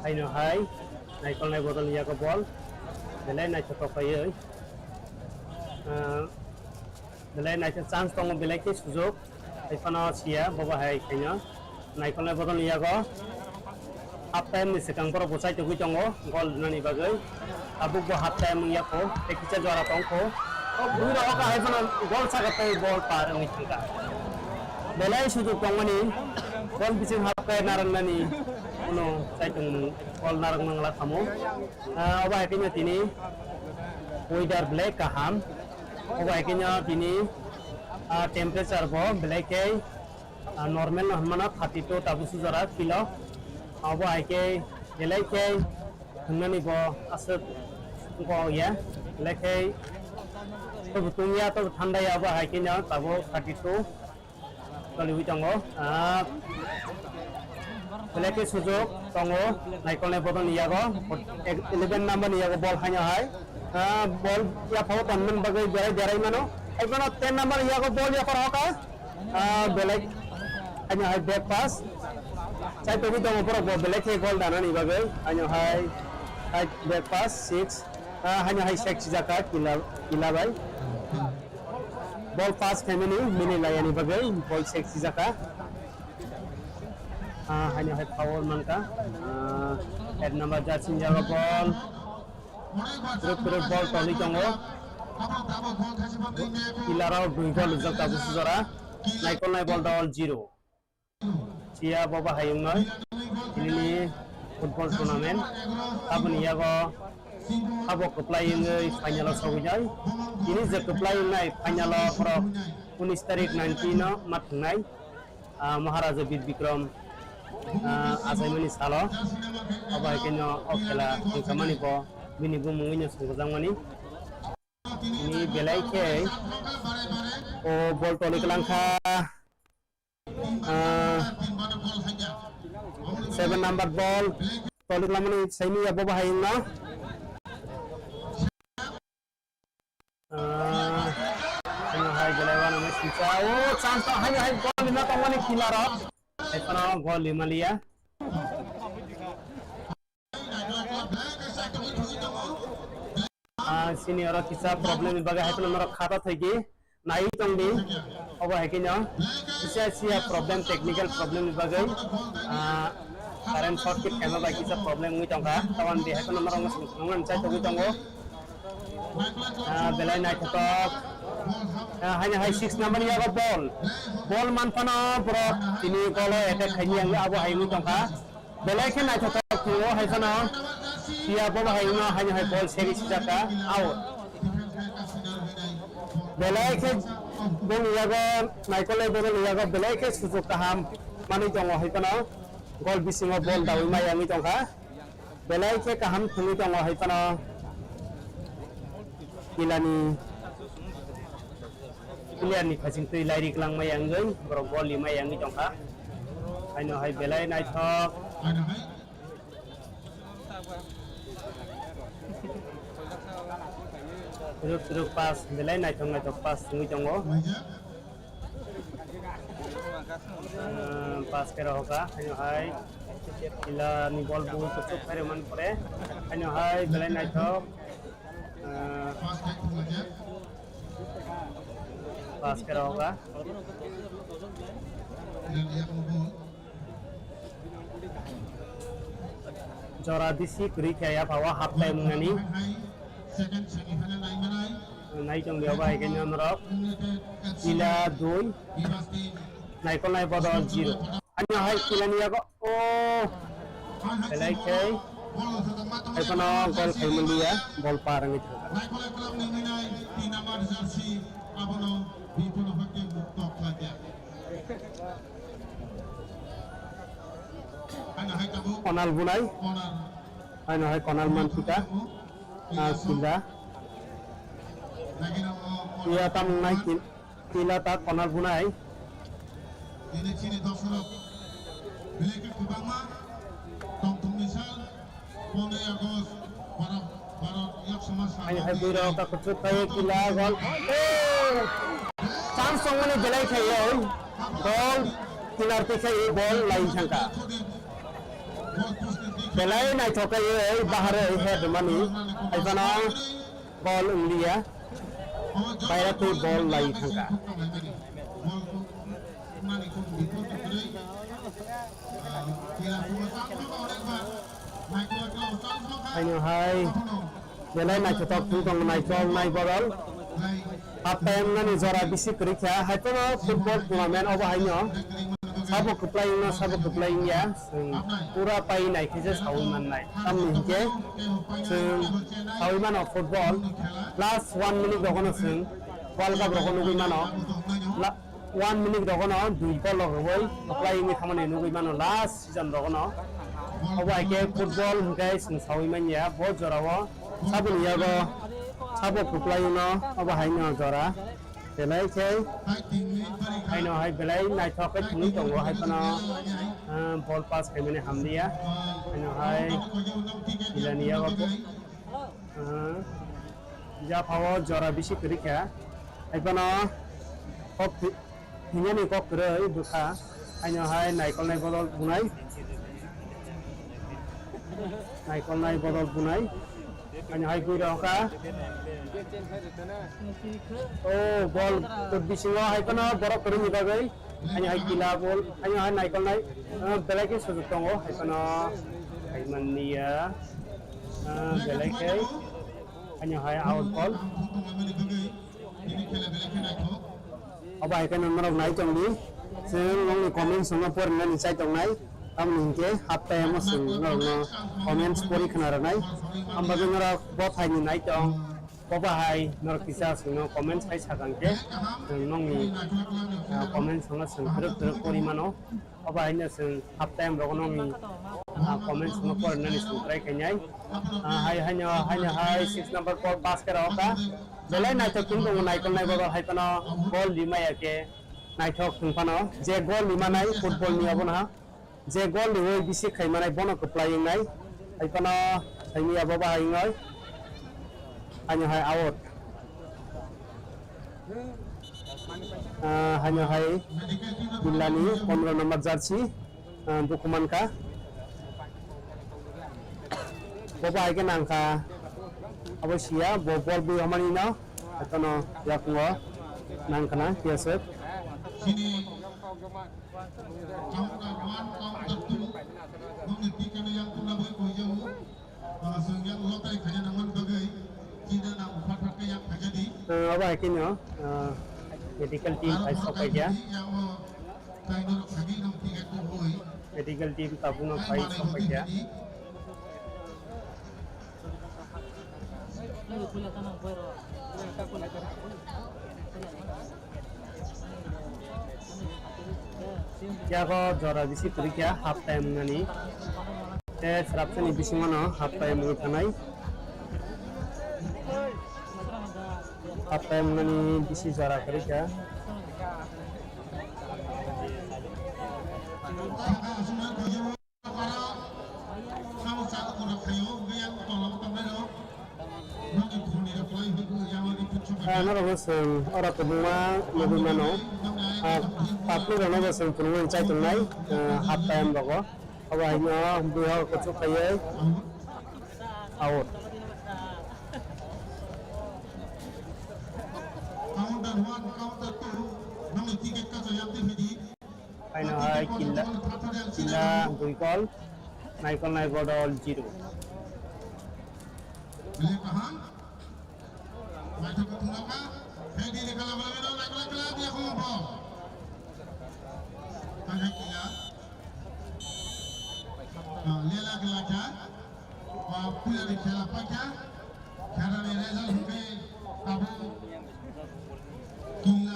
Haino hai naikolnai bodol yago bol belai naithotok khaiwi, ah, belai naithok chance tongo, belai khe sujok. Hai phano siya, bo bahai khaino naikolnai bodol yago. Half time ni swkang borok bo chaitugwi tongo gol rwnani bagwi. Tabuk bo half time wngya kho, tei kisa jora tong kho. O bwrwi rok hai phano gol saka tei bol par wngwi thangkha. Belai sujok tongmani gol bising half time narwknani uno chaitung gol narwkna wngla khamu. Ah, obo hai khe tini weather belai kaham. Obo hai khe tini, ah, temperature bo belai khe ah, normal no hwnmano thirty two tabuk sujora kilo. Abo hai khe belai khe hwnmani bo aswk wngkha ya. Belai khe Tobo tungya, tobo thandaya, bo hai khe no tabuk thirty two. Toliwi tongo. Ah, belai khe sujuk tongo, naikolnai bodolni yago, eleven number ni yago bol haino hai. Ah, bol yaphao tonmani bagwi berai berai mano. Hai phano ten number ni yago bol yaphar hoka. Ah, belai haino hai back pass. Chai tongwi tongo borok bo belai khe gol danani bagwi. Haino hai, hai back pass six. Ah, haino hai six jaka kila, kila bai. Bol pass khaimani mini layani bagwi bol sexy jaka. Ah, haino hai power manka. Ah, eight number jersey jaga bol. Group group bol toli tongo. Pillar o dui gol rijak tabuk sujora. Naikolnai bol dol zero. Sia bo bahai wngnai. Tini football tournament. Aboni yago abo kwplai wngwi final o sogwi jai. Tini je kwplai wngnai final o borok unis tarik nineteen o ma thwngnai. Ah, Maharaja Bir Bikram, ah, achaimani salo. Abo hai khe no o khela thwngkhamani bo bini bumung wngwi no songjakmani. Tini belai khe o bol toli kwlangkha. Ah, seven number ball. Tolik lamani saini ya bobo hayung no. Ah, haino hai belai wano mai sincha. Oh, chance to haino hai goal lima tongmani kila rok. Hai phano goal lima liya. Ah, sini oro kisa problem ni bagwi hai phano norok khata thaiki nai tongdi. Obo hai khe no kisa sia problem, technical problem ni bagwi, ah, current short kit khaima bai kisa problem wngwi tongkha. Tabani di hai phano norok no swng swng chai tongwi tongo. Ah, belai naithotok. Ah, haino hai six number ni yago ball. Ball man phano borok tini goal o attack khaini ang abo hai wngwi tongkha. Belai khe naithotok tongo, hai phano phiya bono hai wngno haino hai ball seri sijak kha, out. Belai khe boni yago naikolnai boni yago belai khe sujuk kaham manwi tongo, hai phano goal bisingo ball dawi maya wngwi tongkha. Belai khe kaham thwngwi tongo, hai phano kilani player ni khaching twi lairi kwlangmaya wngwi borok goal limaya wngwi tongkha. Haino hai belai naithok. Ruk ruk pass, belai naithok naithok pass wngwi tongo. Ah, pass khe rohoka, haino hai kila ni ball bui kuchuk khairokmani pore, haino hai belai naithok. Ah, pass khe rohoka. Jora bisi kwrwi khe yapha o half time wngnani. Nai tong liya bai khe norok. Kila dui. Naikolnai bodol zero. Ani hai kilani yago. Oh. Belai khe. Hai phano gol khai manliya. Bol par wngwi thangkha. Konal bunai. Haino hai konal manthika. Ah, kila. Iya tamung nai kin-, kila ta konal bunai. Haino hai bui rok ta kuchuk khai kila gol. Oh! Chance tongmani belai khai o. Gol penalty khai ball line thangkha. Belai naithok khai o bahar o head mani. Hai phano ball wngliya. Baira twi ball line thangkha. Haino hai belai naithothok wng tongo, naithok nai bodol. Half time nani jora bisi kwrwi kha, hai phano football tournament obo haino sabo kwplai wngno, sabo kwplai wngya, chwng pura pai nai khe se saui mannai. Tamni hinkhe chwng saui mano football last one minute rogono chwng World Cup rogo nugui mano. La-, One minute rogono dui goal rok rwui kwplai wngwi thamani nugui mano last season rogono. Obo hai khe football hwnkhe chwng saui manya bo jorao saboni yago Sabo kwplai no, obo hai no jora. Belai khe, hai no hai belai naithok khe thwngwi tongo, hai phano, ah, ball pass khaimani hamliya. Hai no hai Bilani yago, ah, japhao jora bisi kwrwi kha. Hai phano kok thwi-, Hinani kok kwrwi bwkha, haino hai naikolnai bodol bunai. Naikolnai bodol bunai. Haino hai gwi rokha. O bol kut bisingo hai phano borok kwrwini bagwi. Haino hai kila bol, haino hai naikolnai, ah, belai khe sujuk tongo. Hai phano hai manliya, ah, belai khe. Haino hai out ball. Obo hai kheno norok nai tong di. Chwng nokni comments no porinani chai tongnai. Tamoni hinkhe half time o chwng norokno comments pori khna rwnai. Amo bagwi norok bo phaini nai tong. Bo bahai norok kisa chwngno comments khai sakang khe chwng nokni, ah, comments no chwng twrwk twrwk pori mano. Obo haino chwng half time rogo nokni, ah, comments no porinani chwng try khainai. Ah, hai, haino, haino hai six number ball pass khe rw kha. Belai naithok khe tongo, naikolnai bodol hai phano goal rimaya khe naithok thwng phano. Je goal rimanai football ni obo no ha. Je goal riwi bisi khaimanai bono kwplai wngnai. Hai phano saimaya bo bahai wngnai. Haino hai out. Ah, haino hai Billani pondro number jersey, ah, bukuman kha. Bo bai khe nang kha. Abo siya, bo bol bui hamani no. Atono yakungo nang khna, kiyaswk. Counter one, counter two. Nokni tikano yang tungna bai koi jao. Chwng yang lottery khaina nangmani bagwi chini nang phathar khe yang khaja di. Ah, obo hai khe no, ah, medical team phai sok paikha. Yang o try no khagi nang ticket ko hoi. Medical team tabuk no phai sok paikha. Yago jora bisi kwrwi kha half time wngnani. Tei srapsani bisingo no half time wngwi thanai. Half time wngnani bisi jora kwrwi kha. Ah, norokno chwng oro kwbangma nugwi mano. Ah, patwi rokno bo chwng phunugwi chai tongnai, ah, half time rogo. Obo haino bwihok kuchuk khaiwi out. Counter one, counter two, nokni ticket kachaiyang twi phidi. Haino hai killa, killa dui kol, naikolnai bodol zero. Bele kaham. Maitho kutung nokha. Hei diri kala bala bala naikolnai killa dia kho bo. Hai hai killa. Ah, lela killa kha. Ah, pula ni khela paikha. Khela ni result hwnkhe abo killa.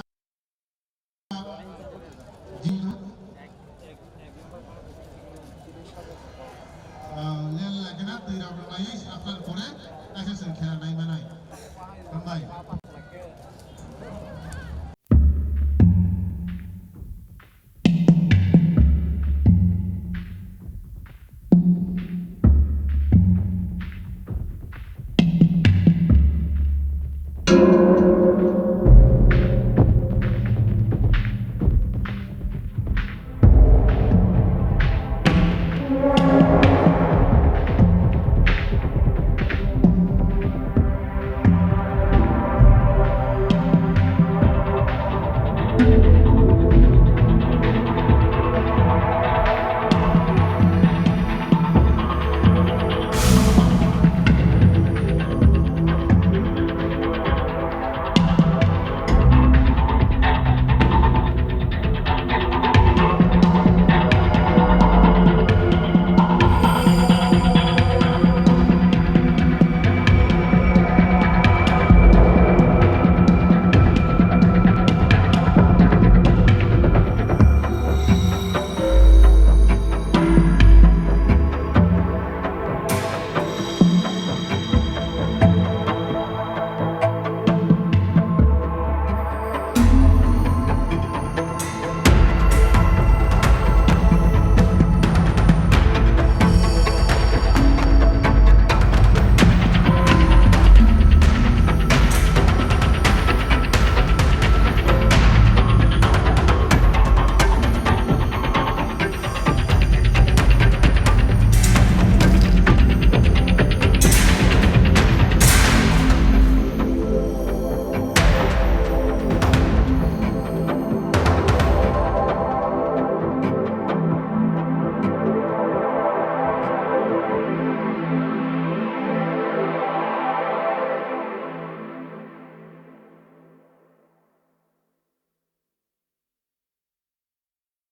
Lela kena twi rok rwnai srapnani pore kaisa chwng khela nai manai. Hambai.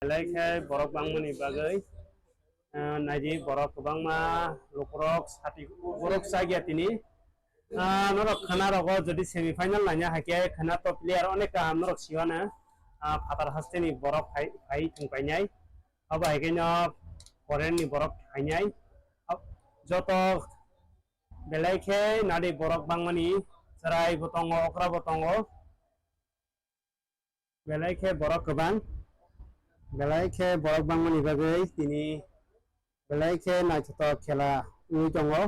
Belai khe borok bangmani bagwi, ah, naidi borok kwbangma lukurok sati borok chagya tini. Ah, norok khana rogo jodi semi final nanya hakhe khana to player onek kaham norok siwana, ah, phatar hasteni borok phai, phai thung painai. Abo hai khe no foreign ni borok phainai. Ab-, joto belai khe nadi borok bangmani chwrai bo tongo, okra bo tongo. Belai khe borok kwbang, belai khe borok bangmani bagwi tini belai khe naithotok khela wngwi tongo.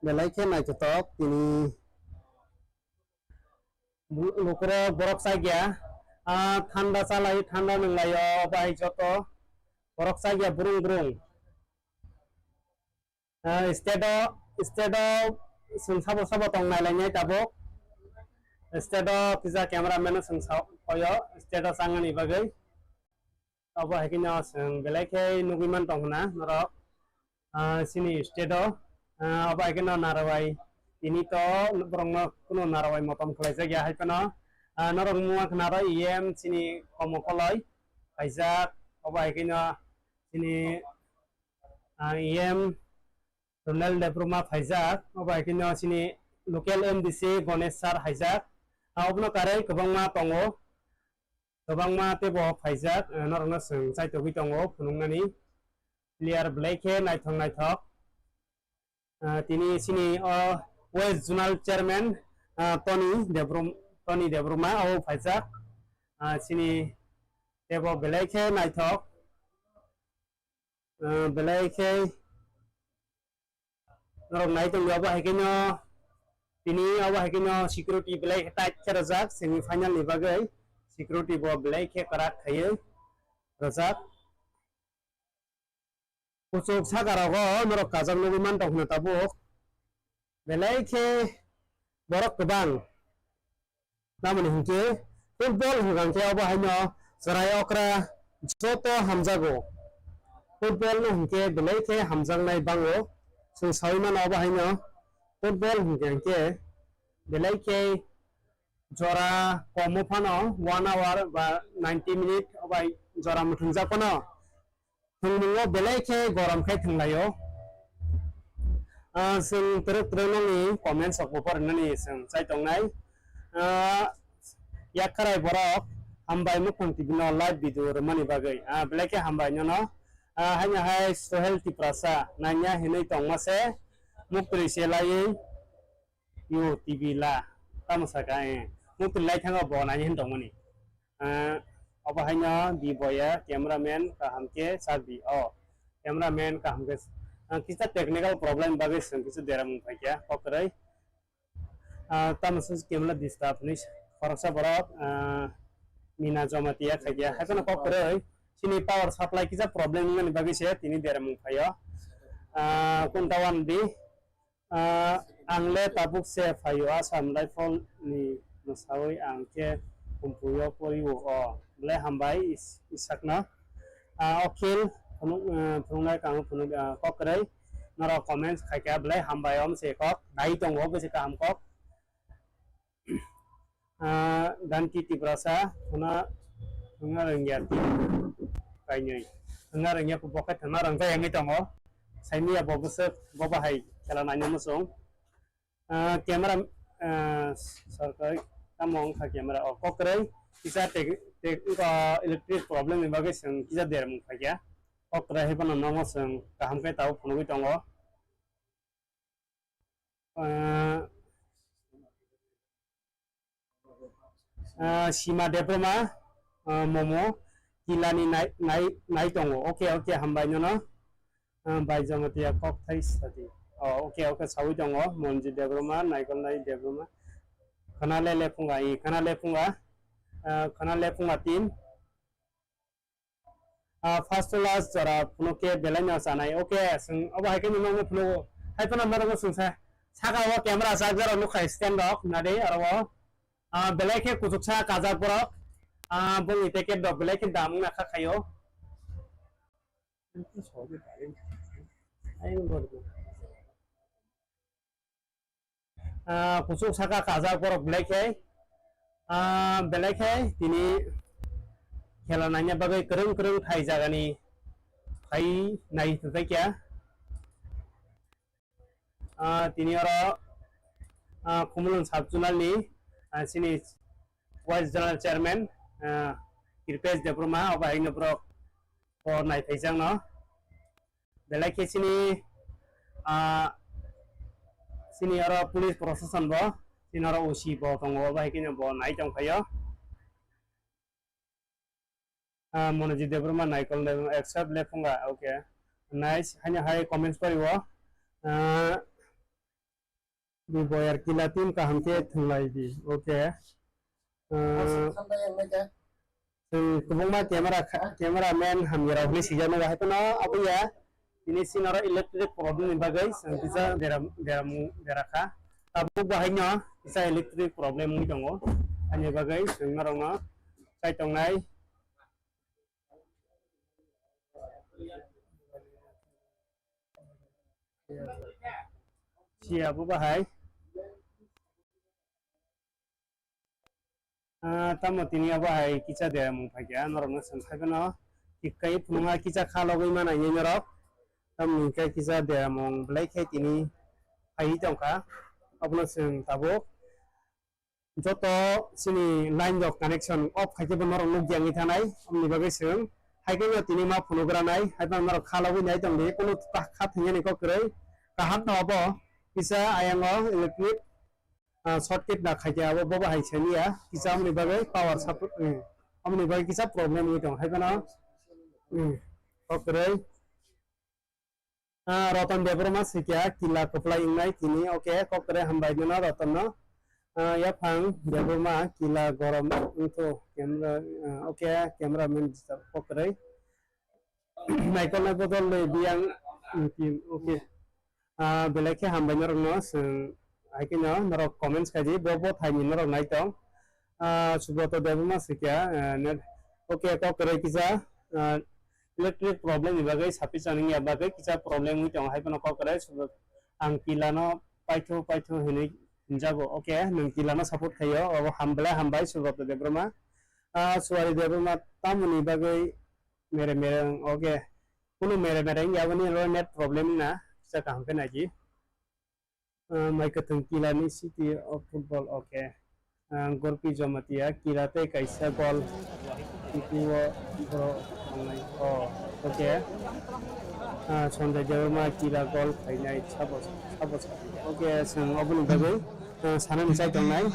Belai khe naithotok tini bu-, lukurok borok chagya, ah, thanda chalai, thanda nunglaio, bai joto borok chagya brung brung. Ah, state o, state o chwng sabo sabo tong nailainai tabuk. State o kisa cameraman o chwng sa-, koyo, state o changani bagwi. Obo hai kheno chwng belai khe nugwi man tong hwna norok, ah, chini state o, ah, obo hai kheno narwai tini to borokno kuno narwai motom khlaijak ya hai phano, ah, norok mungma khna ro E M chini Komo Koloi phaijak, obo hai kheno chini, ah, E M Ronald Debbarma phaijak, obo hai kheno chini local M D C Ganesh sir phaijak, ah, obono karwi kwbangma tongo. Kwbangma teibo phaijak, eh, norokno chwng chaitogwi tongo phunuknani. Player belai khe naithok naithok. Eh, tini chini o West Zonal Chairman, eh, Tony Debrum-, Tony Debbarma o phaijak. Eh, chini teibo belai khe naithok. Eh, belai khe norok nai tongdi, obo hai kheno tini obo hai kheno security belai khe tight khe rwjak semi final ni bagwi, security bo belai khe kwrak khaiwi rwjak. Kuchuk saka rogo norok kajak nugwi man tong hwna tabuk, belai khe borok kwbang. Tamoni hinkhe football hwnkha khe obo haino chwrai okra joto hamjago. Football no hinkhe belai khe hamjaknai bango. Chwng saui mano obo haino football hwnkha hinkhe belai khe jora komo phano one hour ba ninety minute obai jora muthungjak phano. Thwngmungo belai khe gorom khai thwnglaio. Ah, chwng twrwk twrwk nokni comments rok bo porinani chwng chai tongnai. Ah, yakharai borok hambai Mukhang T V no live video rwmani bagwi. Ah, belai khe hambai nono. Ah, haino hai Sohel Tiprasa nanya hinwi tongma se muktwi se laiwi. Yo, T V la, tamo saka, eh. Muktwi lai thango bo nai hin tongmani. Eh, obo haino di boya, cameraman kaham khe sak di. Oh, cameraman kaham khe, ah, kisa technical problem bagwi chwng kisa deramung phaikha, kok kwrwi. Ah, tamo se camera disturb hinwi khoroksa borok, ah, Mina Jamatia khaikha. Haiphano kok kwrwi, chini power supply kisa problem wngmani bagwi se tini deramung phaio. Ah, kuntawan di, Ah, ang le tabuk se phaio Assam Rifle ni mwsawi ang khe Humpuio porio o. Belai hambai is-, isakno. Ah, Okhil phunuk, eh, phunuknai kang phunuk, ah, kok kwrwi. Norok comments khaikha belai hambai om se kok. Nai tongo bwse kaham kok. Ah, Danti Tiprasa, hwna, hwnga rwngya ti kainwi. Hwnga rwngya bo khe thwngna rwngthai wngwi tongo. Saimia bo bwswk, bo bahai khela naina muchung. Ah, camera, ah, sorkari, tamo wngkha camera, o kokrwi, kisa tek-, tek-, wngkha electric problem ni bagwi chwng kisa dermung khaikha. Kokrwi hai phano nogo chwng kaham khe tabuk phunugwi tongo. Ah, ah, Sima Debbarma, ah, Momo, Kilani nai, nai, nai tongo. Oke, oke, hambai nono. Ah, bai Jamatia kok thai sadi. Oh, oke, oke, sawi tongo. Monji Debbarma, Naikol Nai Debbarma. Khana le le phunga, i, khana le phunga. Ah, khana le phunga tin. Ah, first to last jora phunuk khe belai no chanai. Oke, chwng obo hai khe nungno phunuk. Hai phano norok chwng sa. Saka o camera charger rok nukha stand rok nade aro o. Ah, belai khe kuchuksa kajak borok. Ah, bongni packet rok belai khe dam wngna kha khaio. Ah, kuchuk saka kajak borok belai khe, ah, belai khe tini khela naina bagwi kwrwng kwrwng thai jagani phai nai thwngkha kya. Ah, tini oro, ah, Khumulwng sub zonal ni, ah, chini Vice General Chairman, ah, Kripesh Debbarma, obo haino borok o nai phaijakno. Belai khe chini, ah, chini oro police proshashan bo, chini oro O C bo tongo, obo hai kheno bo nai tong phaio. Ah, Monojit Debbarma, Naikol Debbarma, accept Lephunga, okay. Nice, haino hai comments pori o. Ah, Bi boyar kila team kaham khe thwnglai di. Okay. Ah, chwng kwbangma camera kha-, camera man hamya rok hinwi swijak nai hai phano abo ya. Tini sini oro electric problem ni bagwi chwng kisa beram, beram, bera kha. Tabuk bo haino kisa electric problem wngwi tongo. Ani bagwi chwng norokno chai tongnai. Siya bo bahai. Ah, tamo tini abo hai kisa de mung phaikha, norokno chwng khai phano. Tikkai phunukha kisa kha logwi mana hinwi norok. Tamoni hwnkhe kisa de mung belai khe tini phaiwi tongkha. Abono chwng tabuk joto chini line rok connection off khai khe bo norok nukya wngwi thanai, omoni bagwi chwng hai khe no tini ma phunukgranai, hai phano norok kha logwi nai tongdi, kunu kha thwngya ni kok kwrwi kaham no obo kisa ayang o electric, ah, short circuit na khai khe abo bo bahai sani ya, kisa omoni bagwi power supply, hmm, omoni bagwi kisa problem wngwi tong hai phano, hmm, kok kwrwi. Ah, Roton Debbarma sikya kila kwplai wngnai tini. Okay, kok kwrwi hambai nino Roton no. Ah, yaphang Debbarma kila gorom wngthu camera, ah, okay, camera man kok kwrwi. Naikol nai bodol le biyang, mm, team, okay. Ah, belai khe hambai norok no chwng hai khe no norok comments khai di, bo bo thai ni norok nai tong. Ah, Subroto Debbarma sikya, ah, net, okay, kok kwrwi kisa, ah, electric problem ni bagwi sapi chani ya bagwi kisa problem wngwi tongo, hai phano kok kwrwi Subroto ang kila no paithu paithu hinwi hinjago. Okay, nwng kila no support khaio, obo ham belai hambai Subroto Debbarma. Ah, Suwari Debbarma tamoni bagwi mere mere wng, okay. Kunu mere mere wng ya, aboni oro net problem na, kisa kaham khe nai di. Ah, mai kwthwng kila ni city of football, okay. Ah, Gorpi Jamatia kila tei kaisa gol. Tikuo bro tongnai. Oh, okay. Ah, Sanjay Debbarma kila gol khainai sabo, sabo, sabo. Okay, chwng oboni bagwi, ah, sanani chai tongnai.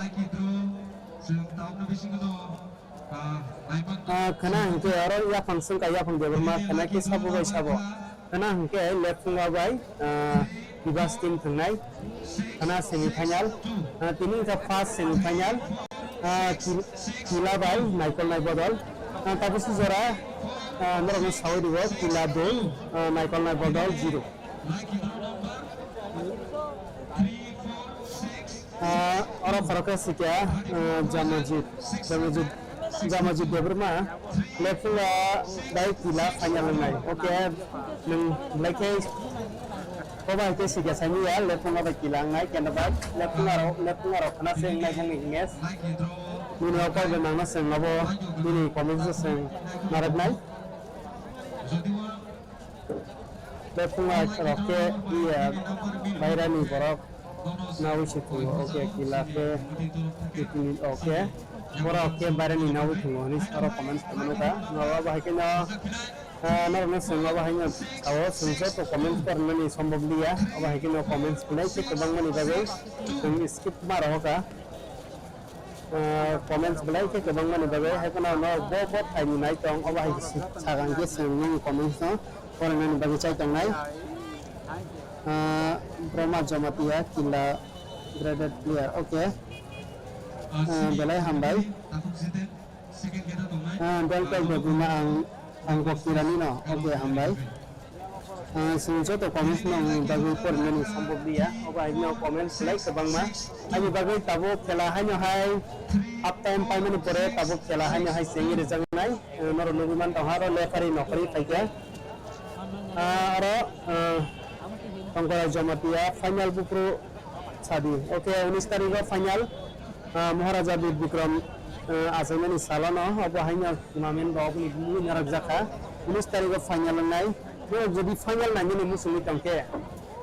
Ah, khana hwnkhe oro yaphang swngkha, yaphang Debbarma khana khe sabo bai sabo. Khana hwnkhe Lephunga bai, ah, Bibas team thwngnai. Khana semi final. Ah, tini wngkha first semi final. Ah, Kil-, Kila bai Naikol nai bodol. Ah, tabukhe jora, ah, norokno sawi rwo Kila dui, ah, Naikol nai bodol zero. Ah, oro khoroksa sikya, ah, Jamajit, Jamajit, Jamajit Debbarma, Lephunga bai Kila final wngnai. Okay, nwng belai khe koba hai khe sikya saimanya, Lephunga bai Kila wngnai, kenda bai Lephunga rok, Lephunga rok khana se wngnai bongni image. Nini o kok bai nangna chwng abo nini comments o chwng narwknai. Lephunga rok khe iya bairani borok nawi se thungo, okay, Kila khe, okay, borok khe bairani nawi thungo hinwi oro comments khaimano kha. Abo hai kheno, ah, norokno chwng abo hai no sao, chwng joto comments kornani sombhob liya, abo hai kheno comments belai khe kwbangmani bagwi chwng skip ma rohor kha. Ah, comments belai khe kwbangmani bagwi, hai phano no bo bo thaini nai tong, obo hai si-, sakang khe chwng nini comments no porinani bagwi chai tongnai. Ah, Brahma Jamatia Kila graded player, okay. Ah, belai hambai. Ah, Delta Debuma ang, ang Goktirani no, okay, hambai. Ah, chwng joto comments no wngwi bagwi porinani sombhob liya, obo hai no comments belai kwbangma. Ani bagwi tabuk khela haino hai half time paimani pore tabuk khela haino hai chengwi rwjaknai. Ah, norok nugwi man tongha oro referee nokharwi phaikha. Ah, oro, ah, Tongkora Jamatia final buphuru sadi. Okay, unis tarikh o final. Ah, Maharaja Bir Bikram Ah, achaimani salono obo haino tournament rok ni bumung narwkjakha. Unis tarikh o final wngnai. Norok jodi final nainani muchungwi tongkhe,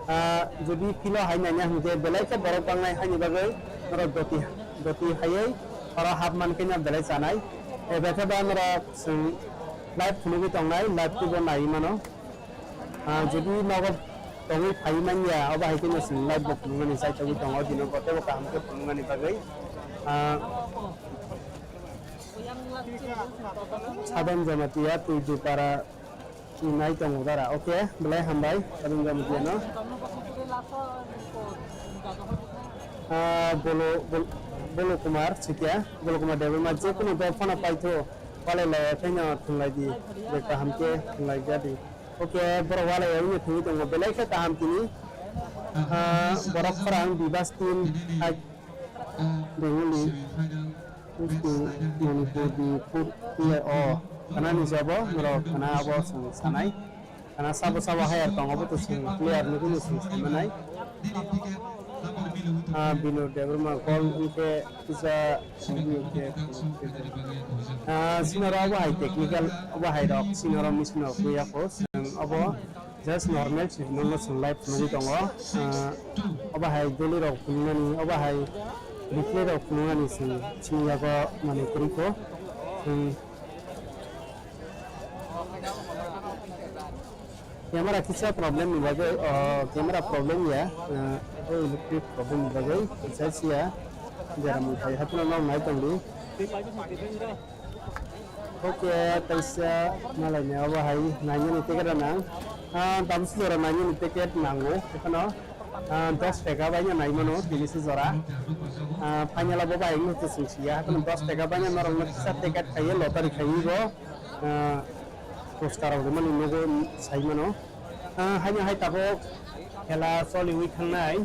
ah, jodi filo hai naina hwnkhe belai khe borok bangnai, haini bagwi norok doti, doti haiwi oro hap mankhe no belai chanai. Ebe khe ba norok chwng live phunugwi tongnai, live twibo naiwi mano. Ah, jodi nogo tongwi phaiwi manya, obo hai kheno chwng live bo phunuknani chaithogwi tongo, dino bo teibo kaham khe phunuknani bagwi. Ah, Sadam Jamatia, Tuidupara, nai tongo dara. Okay, belai hambai, Sadam Jamatia no. Ah, Bolo, Bol-, Bolo Kumar, Sikya, Bolo Kumar Debbarma, je kono dol phano paitho, palai lai, khaino thwnglai di, je kaham khe thwnglai di. Okay, borok walai ya wngya thangwi tongo, belai khe kaham tini. Ah, borok khorang Bibas team hai Bengali, Ustu, Manipur ni food player o, khana ni jabo, norok khana abo chwng sanai. Khana sabo sabo higher tongo, bo to chwng player ni kunu chwng sanai. Ah, Bino Debbarma goal wngkhe kisa wngkhe, ah, sinoro obo hai technical, obo hai rok sinoro machine rok wngya kho, chwng obo just normal se, nono chwng live nugwi tongo. Ah, obo hai doli rok phunuknani, obo hai replay rok phunuknani chwng chini yago manwi kwrwi kho. Chwng Camera kisa problem ni bagwi, oh, camera problem ya, eh, oh, electric problem ni bagwi kisa siya, jera mung khai hapno nong nai tong di. Okay, taisa malai ni abo hai nai ni ticket nang. Ah, tamsi jora nai ni ticket nango, ekhano. Ah, dos taka bai no nai mano, tini se jora. Ah, final abo bai no to sing siya, hakan dos taka bai no norok no kisa ticket khaiye, lottery khaiye bo. Ah, poster rok mani nogo sai mano. Ah, haino hai tabok khela choliwi thangnai.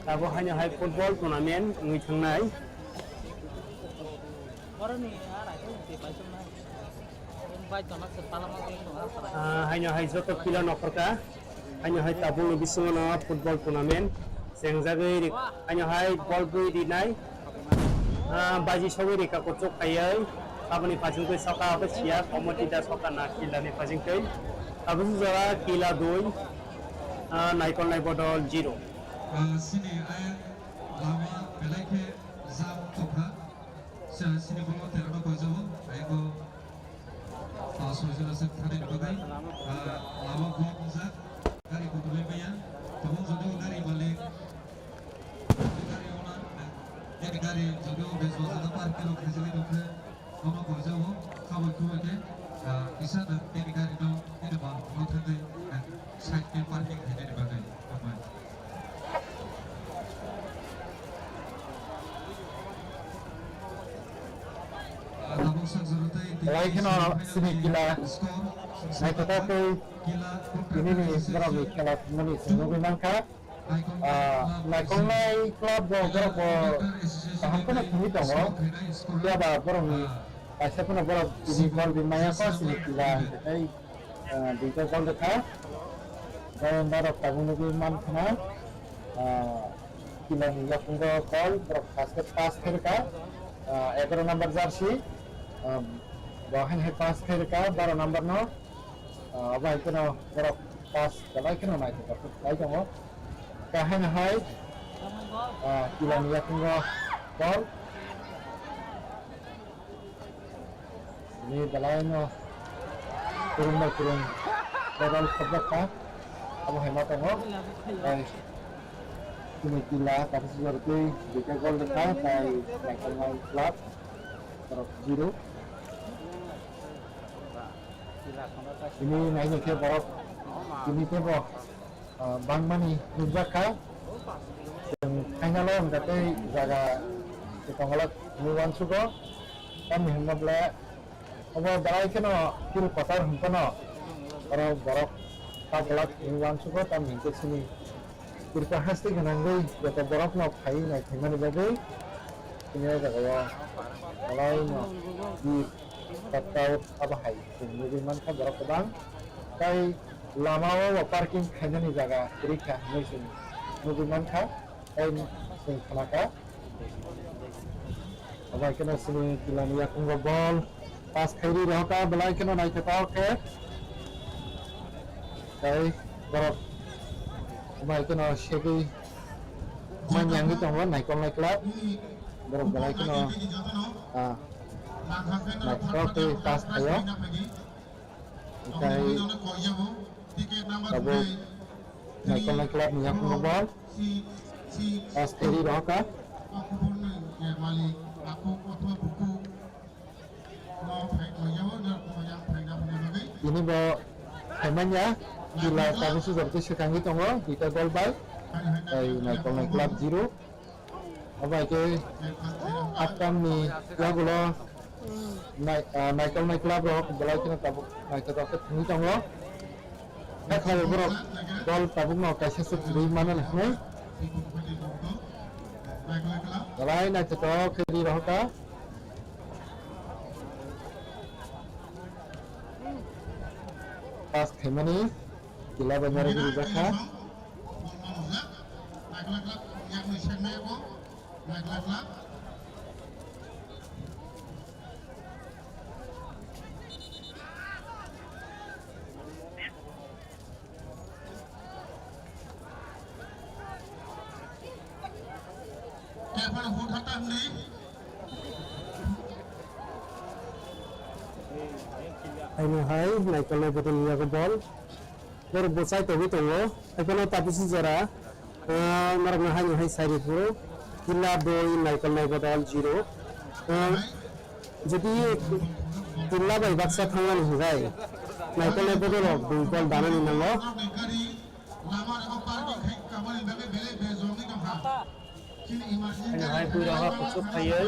Tabok haino hai football tournament wngwi thangnai. Ah, haino hai joto pila nokhrwkha. Haino hai tabukni bisingo no football tournament chengjagwi ri-, haino hai bol bwi rinai. Ah, baji sogwi rika kuchuk khaiwi. Aboni pachingtwi soka abo siya, Komoti da soka na kila ni pachingtwi. Tabuk jora kila dui, ah, naikol nai bodol zero. Ah, sini ai lama belai khe jam tongkha. Sini bolo terano koijago, ai ko Ah, soi jora se thani ni bagwi, ah, lama block wngjak, gari kutulwi maya, tabuk jodi o gari malik, gari owner, eh, gari jodi o bej bajana park khe rok khaijagwi tongkhe, bono koijago, khaboi khuboi khe, ah, kisa da bini gari no, bini mal no thangwi, eh, side khe parking khainani bagwi, hambai. Belai kheno sini kila naithothok tei tini ni borok ni khela thwngmani chwng nugwi mankha. Ah, naikolnai club bo borok bo kaham kheno thwngwi tongo. Phiya ba borok ni kaisa kheno borok tini gol ri maya kho sini kila tei Ah, duita gol rwkha. Tei norok tabuk nugwi mankha na, ah, kila ni yakungo gol, borok first pass khe rwkha. Ah, egaroh number jersey, ah, bo haino hai pass khe rwkha, baroh number no. Ah, obo hai kheno borok pass belai kheno naithotok khe khlai tongo. Khe haino hai, ah, kila ni yakungo gol. Ni belai no kurung bai kurung medal khobjak kha. Abo hai ma tongo. Tai tini kila kaisa sijor twi duita gol rwkha, tai naikolnai club borok zero. Tini naina khe borok tini khe bo ah, bangmani nukjak kha. Chwng final o hwnkha tei jaga kwchangla hinwi uansugo. Tamni hwnba ble obo belai kheno field kwchar hwn phano oro borok ta gwlak hinwi uansugo, tamni hwnkhe chini Tripura haste gwnangwi joto borokno phaiwi naithaimani bagwi chini o jagao belai no bir workout abo hai chwng nugwi mankha borok kwbang. Tei lama o bo parking khainani jaga kwrwi kha hinwi chwng nugwi mankha, tei chwng khna kha. Bai kheno sini Kilani yakungo bol pass khairi rohka, belai kheno naithotok khe. Tei borok bai kheno segwi manyangwi tongo, naikolnai club. Borok belai kheno, ah, naithotok khe pass khaio. Tei tabuk naikolnai club ni yakungo bol pass khairi rohka. Tini bo phaimanya, Kila tabuk sujak tei swkangwi tongo, duita gol bai. Tei naikolnai club zero. Obo hai khe half time ni yagulo nai-, ah, naikolnai club rok belai kheno tabuk naithotok khe thwngwi tongo. Hakha borok gol tabukno kaisa se kwrwi mano hinwi. Belai naithotok khe ri rohor kha. Pass khaimani Kila bai narwgwi rijak kha. Haino hai naikolnai bodol ni yago bol. Borok bo chai togwi tongo. Haiphano tabuk si jora, ah, norokno haino hai sai rw phuru Kila dui, naikolnai bodol zero. Ah, jodi Kila bai baksa thangmani hwnkhai naikolnai bodol rok dui gol danani nango. Haino hai bui rok kuchuk khaiwi.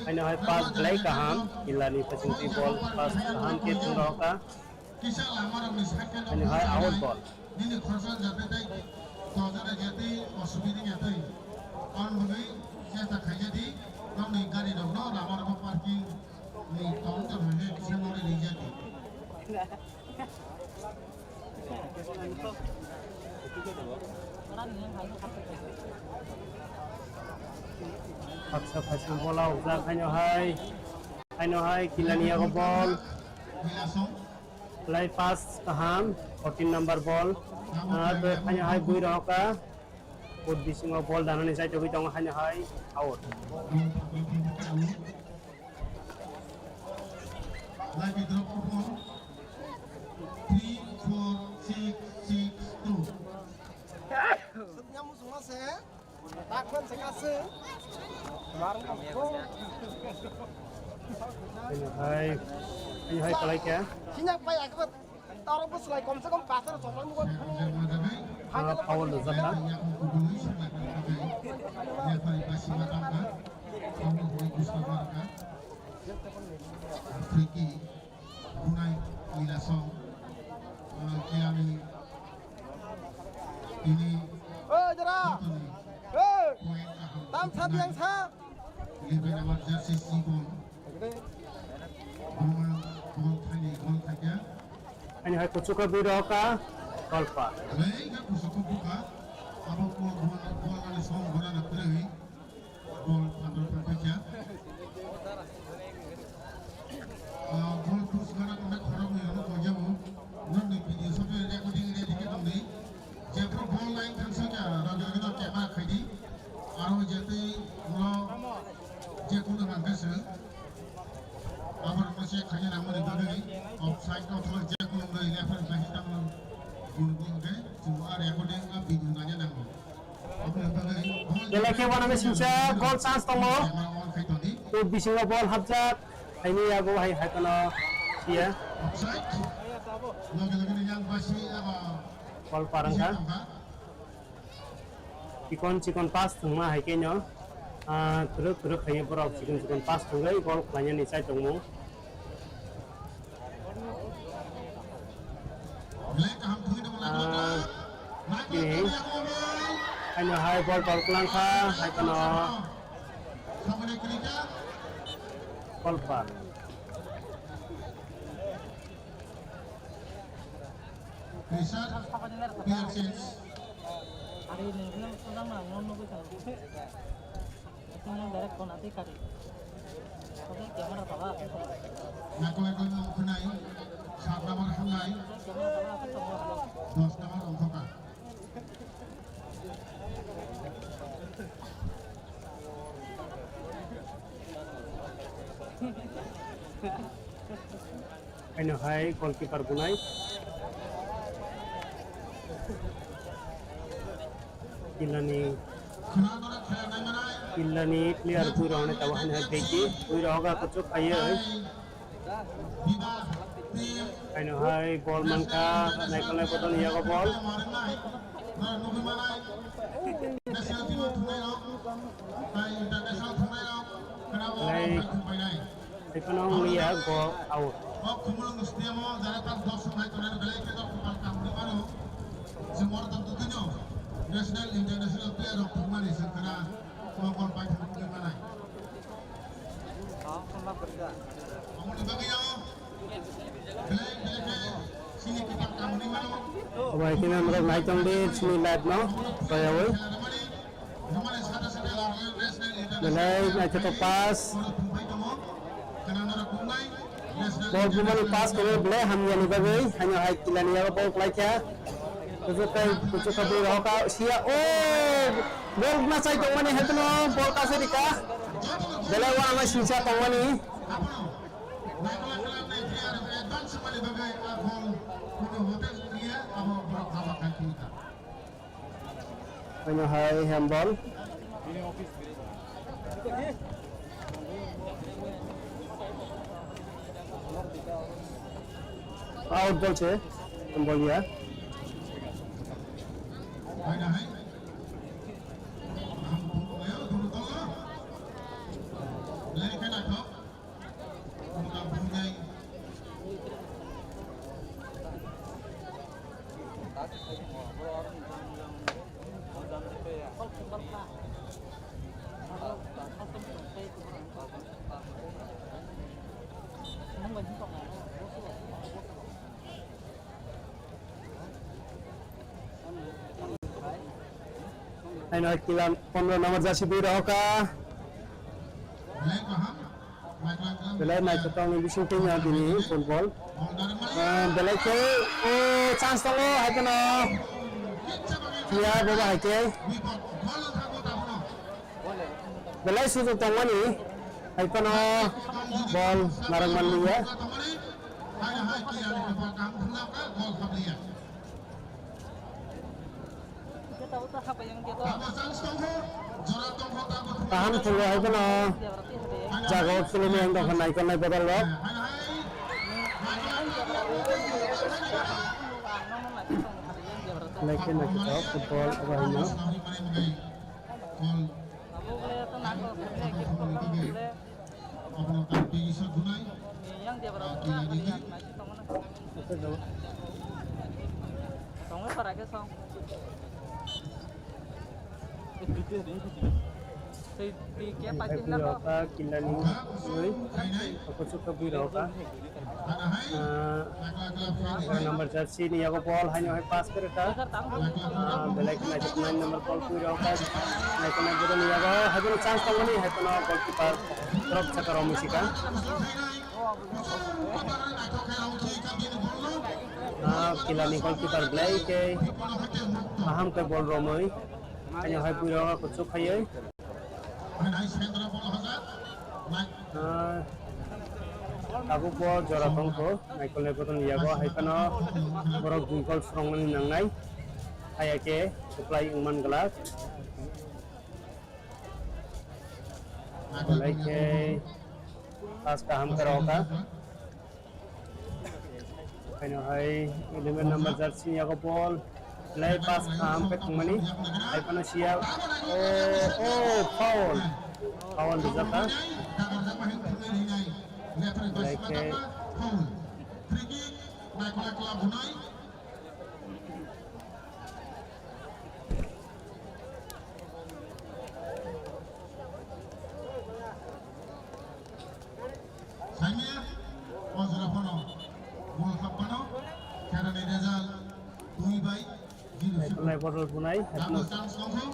Haino hai pass belai kaham, Kila ni phaisingtwi bol pass kaham khe thwng rohor kha. Haino hai out ball. Nini khorsa jatwi tei dojana jatwi osubidi jatwi. Kon bwgwi chesta khaijadi, nokni gari rokno lama rokno parking ni tong tong hai kisa nori rijadi. Haksa phaising bola ukjak haino hai. Haino hai Kilani yago ball. Lai pass kaham, fourteen number ball. Ah, to haino hai bui rohor kha. Foot bisingo ball danani chai togwi tongo haino hai out. Lucky draw coupon three four six six two. Suknya musuh mas ya? Takkan sekasih. Hai, hai, hai, kalai kya? Sini apa ya, kebet? Taro bus lai kom se kom pasar choklang mugo. Ah, foul rijak kha. Free kick. Bunai Ilasong, ah, Kiani, ini, oh, jera. Joto ni, eh, point kaham. Tam sa biang sa. Eleven number jersey Sibon. Buma, bol thani, bol thakya. Ani hai kuchuka bui roka, golpa. Lei ka kuchuka buka, abo bol, bol, bol ani song gora na pwrwi. Bol phandro phandro kya. Ah, bol push gana tongna khorok ni ano koi jabo. Non ni video soto recording re dikhe tong di. Jepro bol line thang sa kya, rajagina camera khai di. Aro jete ulo je kuno hangke se. Abo no se khanya nang mani bagwi. Offside no thol je kuno ngai referee bai tang. Gol gol ke, chuma recording a video nanya nang. Belai khe uanani singsa goal chance tongo. Tei bisingo ball hapjak. Haini yago hai hai kono siya. Ball parang kha. Chikon chikon pass thwngma hai khe no. Ah, kwrwk kwrwk khaye borok chikon chikon pass thwngwi goal khlainani chai tongmung. Ah, tini haino hai ball tol kwlang kha, hai kheno ball pa. Player change. Nakolai kolai khwnai, sat number hamnai, dos number ongkhoka. Haino hai goalkeeper bunai. Killani, killani player bui rok hwnwi tabuk haino hai beki bui rok hoga kuchuk khaiwi. Haino hai ball mankha, naikolnai bodol yago ball. Hai. Tei phano wngya go out. O khumulwng stadium o jara tak dos swngnai tongnai belai khe nok kupal kamri mano. Jemon tam tu tino national international player rok thangmani sengkara o gol pai thangwi manai. Omoni bagwi o belai belai khe sini kupal kamri mano. Obo hai khe norok nai tong di chini live no toyaui. Belai naithotok pass. Ball bumani pass khe belai hamyani bagwi. Haino hai killani yago ball kwlai kha. Kuchuk kai, kuchuk kai bui rohor kha. Sia, oh! Ball na chai tongmani hai phano ball kasa rika. Belai uanama singcha tongmani. Haino hai handball. Out ball se, handball ya. Haino kila pondro number jersey bui rohor kha. Belai naithothokni bising twi no tini football. Ah, belai khe, oh, chance tongo, hai kheno. Phiya bobo hai khe. Belai sujok tongmani, hai kheno ball narwk manliya. Kaham thwngwi hai kheno jaga o khulumwi ang tongkha naikolnai bodol rok. Belai khe naithothok football obo hai no. Tongwi para khe song. Tei, tei khe paising na kok. Killani bui, kuchuk khe bui rohor kha. Ah, number jersey ni yago ball haino hai pass khe rwkha. Ah, belai khe naithothok nine number ball bui rohor kha. Naithothok nine number ni yago hai bono chance tongmani hai bono goalkeeper drop saka romwi sika. Ah, killani goalkeeper belai khe kaham khe ball romwi. Haino hai bui rohor kha kuchuk khaiwi. Ah, tabuk bo jora tongkho, naikolnai bodol ni yago hai phano borok dui goal swrwngmani nangnai. Haiya khe kwplai wngman glak. Belai khe pass kaham khe rohor kha. Haino hai eleven number jersey ni yago ball. Belai pass kaham khe thwngmani. Hai phano siya. Oh, oh, foul. Foul rijak kha. Belai khe. Saimia, o jora phano ball happhano, kherani result dui bai zero. Nai bodol bunai, double chance tongkho.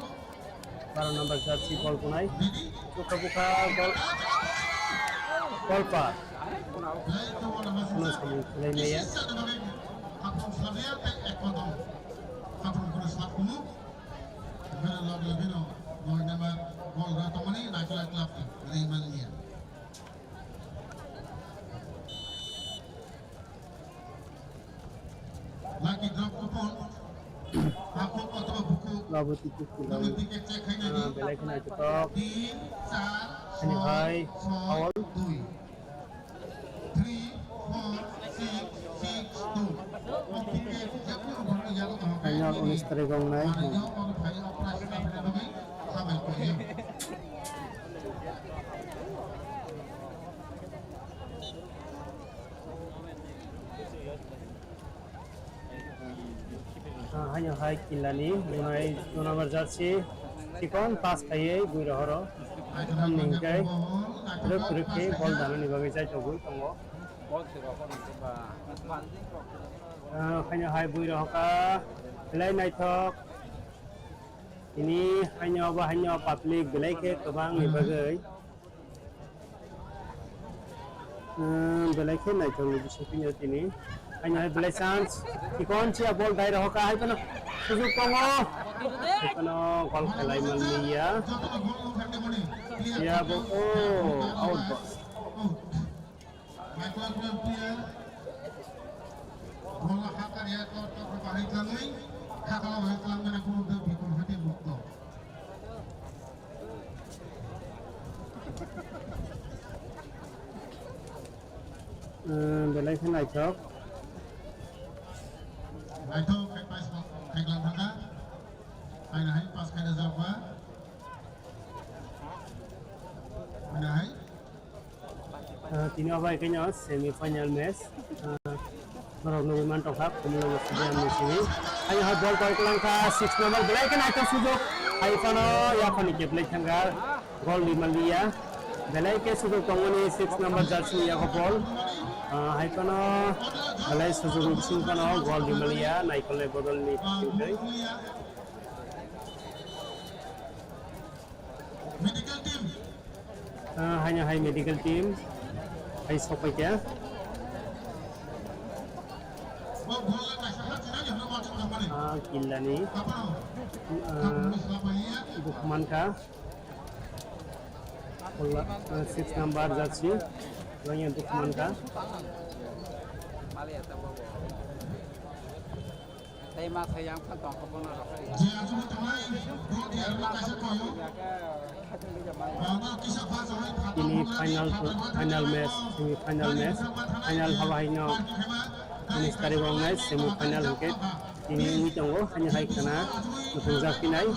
Baro number jersey bol kunai. Bukha bukha gol. Golpa. Ano samung khwlai maya. Lucky draw coupon. Hakhwk othoba bukhuk. Labo ticket kilo. Nangni ticket check khainani. Ah, belai kheno naithotok. Tin, char, Ani hai, soi, awal. Dui. Three, four, six, six, two. O ticket jepun bhorni yago tong. Final unis tarik ong nai. Mane yo, o phai o price na phai na bagwi. Hambai koi yo. Ah, haino hai Kinlani, bunai two number jersey, chikon pass khaiwi bui rohoro. Tamni hwnkhe rwk rwk khe bol danani bagwi chaitogwi tongo. Ah, haino hai bui rohoka, belai naithok. Tini haino obo haino public belai khe kwbangni bagwi. Umm, belai khe naithokni bising phino tini. Haino hai belai chance. Chikon chiya bol dai rohoka hai phano sujuk tongo. Hai phano gol khelai manliya. Ya bo, oh, out ball. Michael Kuya, bola hakar ya, tor tor bahai tlangwi, khakla bahai tlangmani kuno de bikon hati mukto. Umm, belai khe naithok. Naithok, khai pas, khai lang thangkha. Hai na hai, pas khai na jabba. Hai na hai. Ah, tini obo hai khe no semi final match. Ah, norok nugwi man tongkha, Komolnagar Stadium ni simi. Hai hai bol koi kwlangkha, six number, belai khe naithok sujuk. Hai phano yaphani keplai thangkha, gol rimaliya. Belai khe sujuk tongmani six number jersey ni yago bol. Ah, hai phano belai sujuk ni bising phano gol rimaliya, naikolnai bodol ni bising twi. Medical team. Ah, haino hai medical team. Hai sopai kha. Ah, Kinlani. Ah, dukhu mankha. Bola, ah, six number jersey. Lanya dukhu mankha. Tei ma sayang phan tong kho bono rok. Tini final, final match, semi final match, final haba haino unis tarik ong nai semi final hwnkhe tini wngwi tongo, haino hai khwna muthungjak phinai.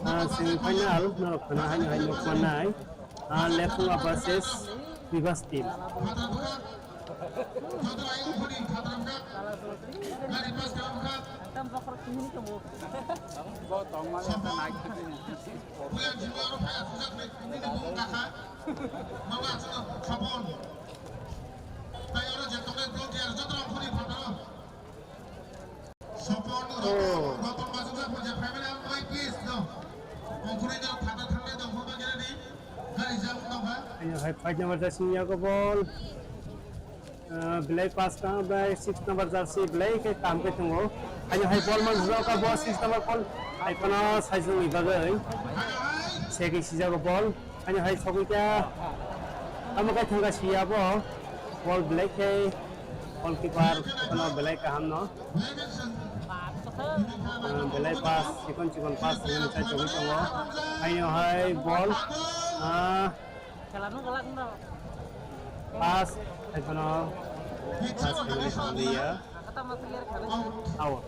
Ah, semi final norok khwna haino hai nukmannai. Ah, Lephunga versus Bebas team. Sopon, oh. Rotong, Rotong Bazar, Punjab family, ang koi peace, no? Ang kuri na thata thang na dong, homa gere di. Gari jam, no, ha? Ayo, hai, fight number jersey ni yago bol. Ah, belai pas ka, belai six number jersey, belai khe kam khe tongo. Ayo, hai, bol man jora ka, bol six number bol. Hai, kono size ni bagwi. Segi sijago bol. Ani hai sogwi kha, tamo khe thangkha siya bo. Bol belai khe goalkeeper kono belai kaham no. Ah, belai pass, chikon chikon pass tongmani chai tongwi tongo. Haino hai bol, ah, pass, hai kono pass khaimani samliya. Out.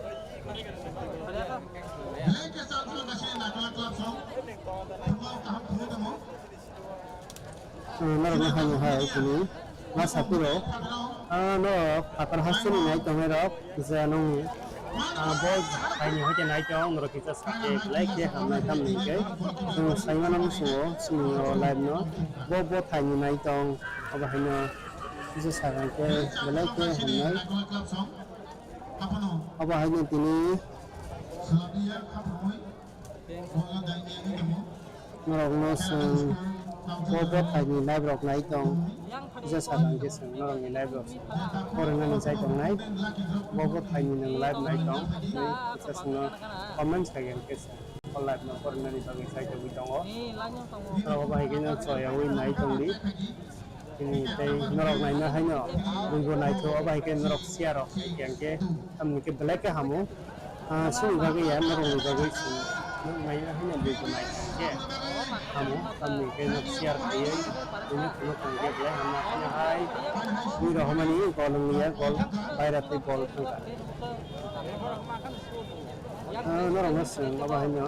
Norok no hai hai tini ma sapiro. Ah, no, phatar hasteni nai tongnai rok, kisa nung, ah, bo thaini hoite nai tong, norok kisa sake belai khe hamnai tamni khe. Nwng saimano musungo, chini o live no, bo, bo thaini nai tong, abo haino kisa sakang khe belai khe hamnai. Abo haino tini. Norokno chwng bo bwthaini live rok nai tong, kisa sakang khe chwng norokni live rok porinani chai tongnai. Bo bwthaini nwng live nai tong, tei kisa chwngno comment sai khe chwng o live no porinani bagwi chai tongwi tongo. Norok bai khe no choyaui nai tongdi. Tini tei norok naina haino buibo naithogo, abo hai khe norok share rok hai khe, ang khe tamni khe belai khe hamo. Ah, chini bagwi ya, norokni bagwi chwng naina haino buibo naithok khe hamo, tamni khe nok share khaiwi tini phunuk tong khe belai hamya. Haino hai bui rohormani gol wngya, gol baira tei gol thangkha. Ah, norokno chwng abo haino.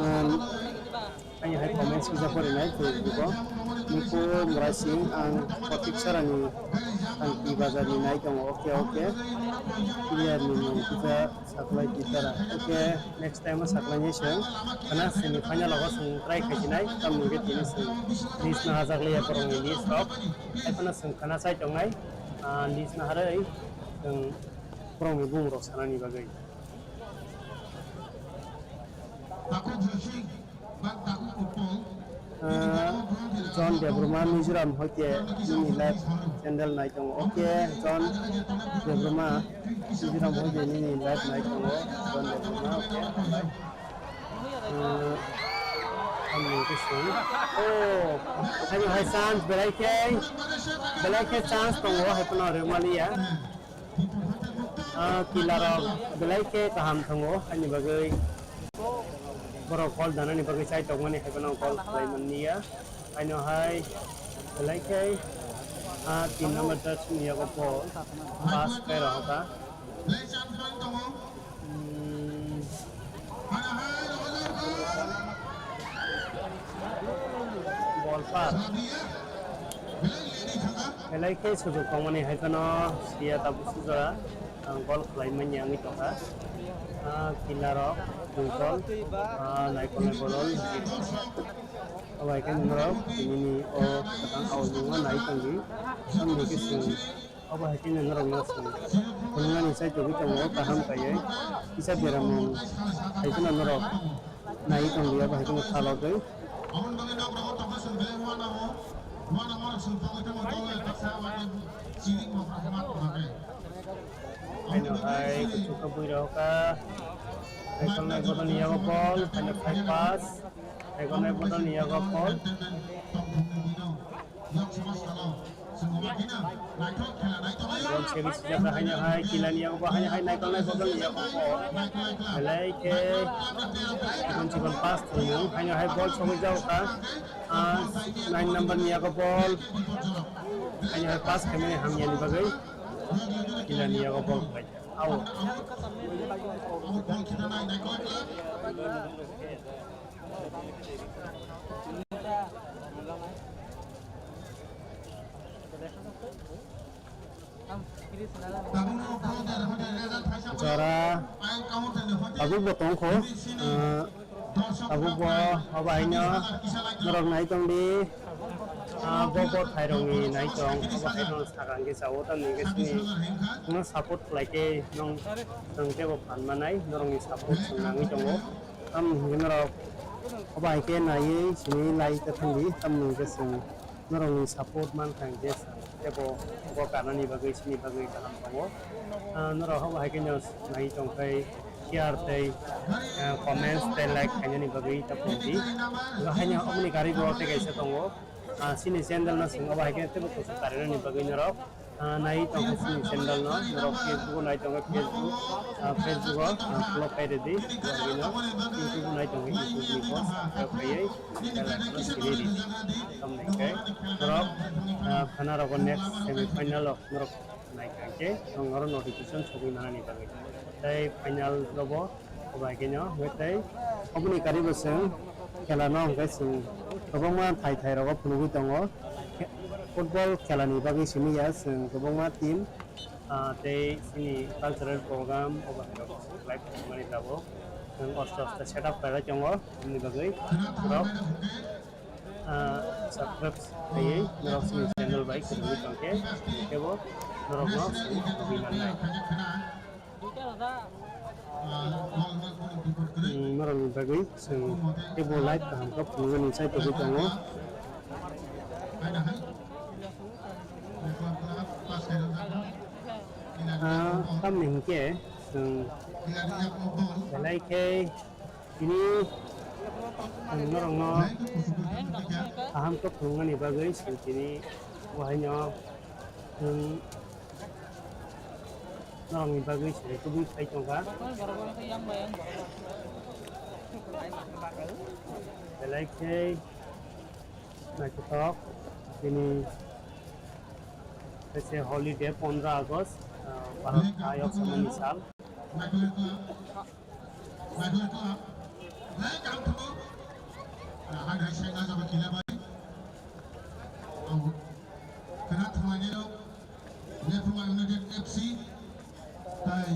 Ah, Ani hai comments kisa porinai Facebook o. Niko Murai Singh, ang Kotik Sarani, ang Pi Bazar ni nai tongo. Oke, oke. Player ni mung kisa saklai di tara. Oke, next time o saklai nai chwng. Kana semi final o chwng try khai nai, tam nungke tini chwng list no hajak liya borok ni list rok. Hai phano chwng khana chai tongnai, ah, list no harwi chwng borok ni bumung rok sanani bagwi. Ah, John Debbarma, Mizoram hoite nini live channel nai tongo. Oke, John Debbarma, Mizoram hoite nini live nai tongo. John Debbarma, oke. Ah, ang nungkhe sung. Oh, hai hai chance, belai khe, belai khe chance tongo, hai phano rwmaliya. Ah, kila rok belai khe kaham thango, ani bagwi borok gol danani bagwi chai tongmani hai phano gol khlai manliya. Haino hai belai khe, ah, tin number jersey ni yago ball pass khe rohorkha. Hmm. Ball pass. Belai khe sujuk tongmani hai phano siya tabuk sujora, ang gol khlai manya wngwi tongkha. Ah, kila rok, tungkol, ah, naikol naikol rok. Obo hai khe norok tinini o kwchang aujingo nai tongdi. Tamni khe chwng obo hai khe norokno chwng phunuknani chai tongwi tongo kaham kaiwi. Kisa beramung hai phano norok nai tongdi obo hai kheno salogwi. Haino hai kuchuk khe bui rok kha. Naikolnai bodol ni yago bol, haino five pass. Naikolnai bodol ni yago bol. Bol seri sijak haino hai kilani yago bo haino hai naikolnai bodol ni yago bol. Belai khe chikon chikon pass thwngmung haino hai bol sogwi jago kha. Ah, nine number ni yago bol. Ani hai pass khaimani hamyani bagwi kilani yago bol khlai. Out. Jora tabuk bo tongkho, ah, tabuk bo obo haino norok nai tongdi, ah, bo bo thairokni nai tong, obo haino sakang khe sao, tamni hwnkhe chini no support khlai khe nwng, nwng teibo phan manai, norokni support chwng nangwi tongo. Tamni hwnkhe norok obo hai khe naiwi simi lai ta thangdi, tamni hwnkhe chwng norokni support mankha hwnkhe teibo bo kanani bagwi, chini bagwi kaham tongo. Ah, norok obo hai kheno nai tongkhai share tei, ah, comments tei like khainani bagwi ta phone di. Bo haino oboni gari bo tei kaisa tongo. Ah, chini channel no chwng obo hai kheno teibo kuchuk karinani bagwi norok. Ah, nai tongkha chini channel no, norok Facebook o nai tongkha Facebook, ah, Facebook o, ah, follow khai rwdi, borokno YouTube o nai tongkha YouTube ni bo subscribe khaiwi bell icon o siri rwdi. Tamni hwnkhe norok, ah, khana rogo next semi final o norok nai kha hwnkhe norok notification sogwi manani bagwi. Tei final rogo Obo hai kheno, hwnkhe tei oboni kari bo chwng khela no hwnkhe chwng kwbangma thai thai rogo phunugwi tongo. Khe-, football khela ni bagwi simi ya chwng kwbangma team, ah, tei chini cultural program obo hai rok live khwlai mani tabuk. Chwng osto osto setup khlai tongo, oboni bagwi norok, ah, subscribe khaiwi norok chini channel bai kwrwngwi tongkhe, kebo norokno chwng tubui mannai. Hmm, norokni bagwi chwng teibo live kaham khe phunuknani chai tongwi tongo. Ah, tamni hinkhe chwng belai khe tini chwng norokno kaham khe phunuknani bagwi chwng tini bo haino chwng norokni bagwi se kubui phai tongkha. Belai khe naithothok, tini kaisa holiday, pondro August, ah, Bharat ayok samani sal. Khwna thanglainai rok, United F C tai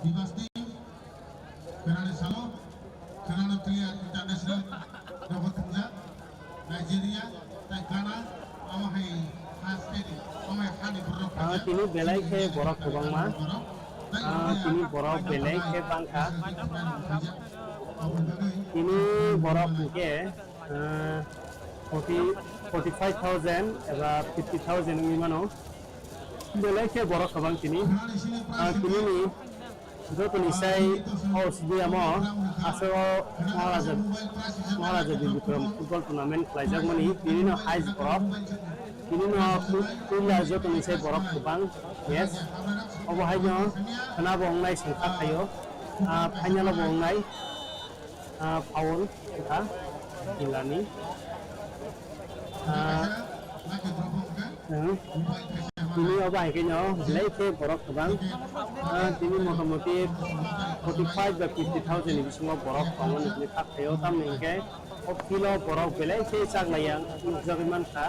Bibas team, khwnani salo, khwnano clear international rogo thwngjak, Nigeria tai Ghana, amo hai ha state, amo hai hani borok Ah, tini belai khe borok kwbangma. Ah, tini borok belai khe bangkha. Tini borok hinkhe, ah, forty, forty five thousand eba fifty thousand wngwi mano. Belai khe borok kwbang tini. Ah, tinini jotoni sai o sibiyamo aswk o Maharaja, Maharaja Bir Bikram football tournament khlaijakmani tinino highest borok. Tinino pu-, puila jotoni sai borok kwbang match. Obo haino khwnabo wngnai sengkha khaio. Ah, final bo wngnai. Ah, foul wngkha Jilani. Ah, hmm. Tini obo hai khe no belai khe borok kwbang. Ah, tini motamoti forty five ba fifty thousand ni bisingo borok tongo nini kha khaio, tamni hinkhe o field o borok belai khe chaklaiya nukjagwi mankha.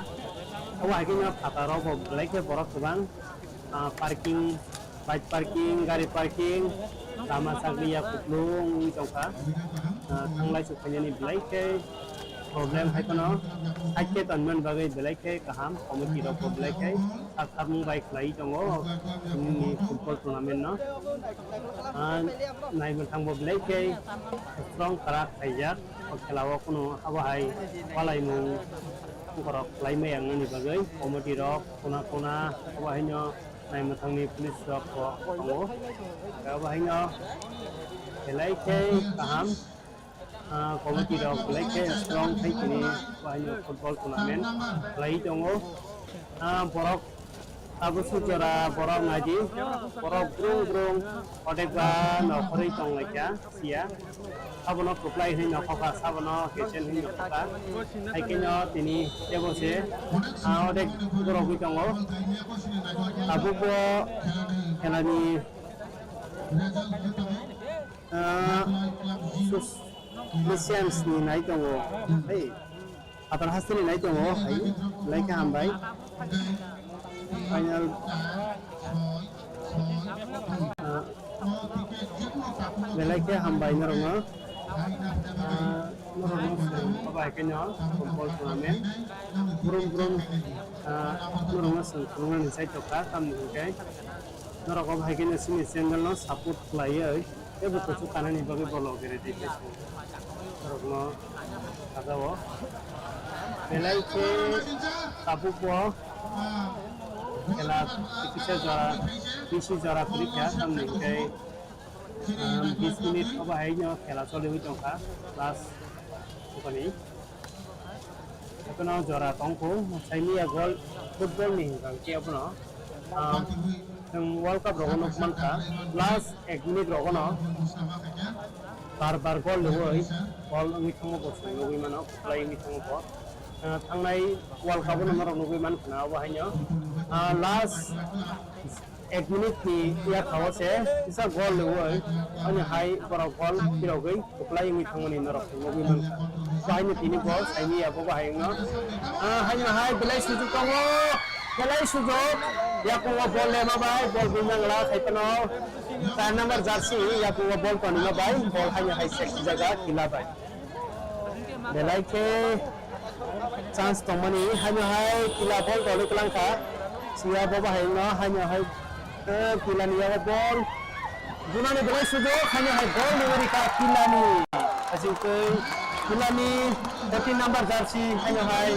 Obo hai khe no phataro bo belai khe borok kwbang. Ah, parking, bike parking, gari parking, lama chakliya kuplung wngwi tongkha. Ah, thanglai sukhainani belai khe problem hai phano side khe tonmani bagwi belai khe kaham, committee rok bo belai khe sak sakmung bai khlaiwi tongo nini football tournament no. Ah, naimwthang bo belai khe strong kwrak khaijak o khela o, kunu abo hai palaimung borok khlai maya wngnani bagwi committee rok khuna khuna abo haino naimwthangni police rok bo tongo. Abo haino belai khe kaham, ah, committee rok belai khe strong khai tini abo haino football tournament khlai tongo. Ah, borok abo sujora borok naidi, borok brung brung odekba nokhorwi tonglaikha. Siya. Sabono kwplai hinwi nokhokha, sabono kitchen hinwi nokhokha. Hai kheno tini tebo se, ah, odek borogwi tongo. Tabukbo khelani, ah, Sus-, Mesians ni nai tongo. Hey. Phatar hasteni nai tongo, hai, belai khe hambai. Final, ah, belai khe hambai norokno. Ah, norokno swkang abo hai kheno football tournament. Brum brum, ah, norokno swkang phunuknani chai tokha, tamni hinkhe norok abo hai kheno chini channel no support khlaiwi. Teibo kuchuk kanani bagwi bolong giri di khe se norokno sajao. Belai khe tabukbo khela kisa jora, bisi jora kwrwi kha, tamni hinkhe, um, bis minute obo haino khela choliwi tongkha last sukani. Ekheno jora tongkhu, saimaya gol, football ni hinkha khe abono, ah, chwng World Cup rogo nukmankha, last ek minute rogono bar bar gol rwui gol wngwi thango bo chwng nugwi mano, kwplai wngwi thango bo. Ah, thangnai World Cup-o norok nugwi mankha na, obo haino, ah, last ek minute ni yaphao se kisa gol rwui, ani hai borok gol phirogwi kwplai wngwi thangmani norok nugwi mankha. Bahai no tini gol saimaya bo bahai wngno. Ah, haino hai belai sujuk tongo, belai sujuk. Yakungo bol lema bai, bol bumnang la khai phano. Char number jersey, yakungo bol tonima bai, bol haino hai sek jaga kila bai. Belai khe chance tongmani, haino hai kila bol tolwi kwlangkha. Siya bo bahai no, haino hai, eh, kila ni yago bol. Dunani belai sujuk, haino hai gol ni rika Pillani. Asing twi Pillani fourteen number jersey, haino hai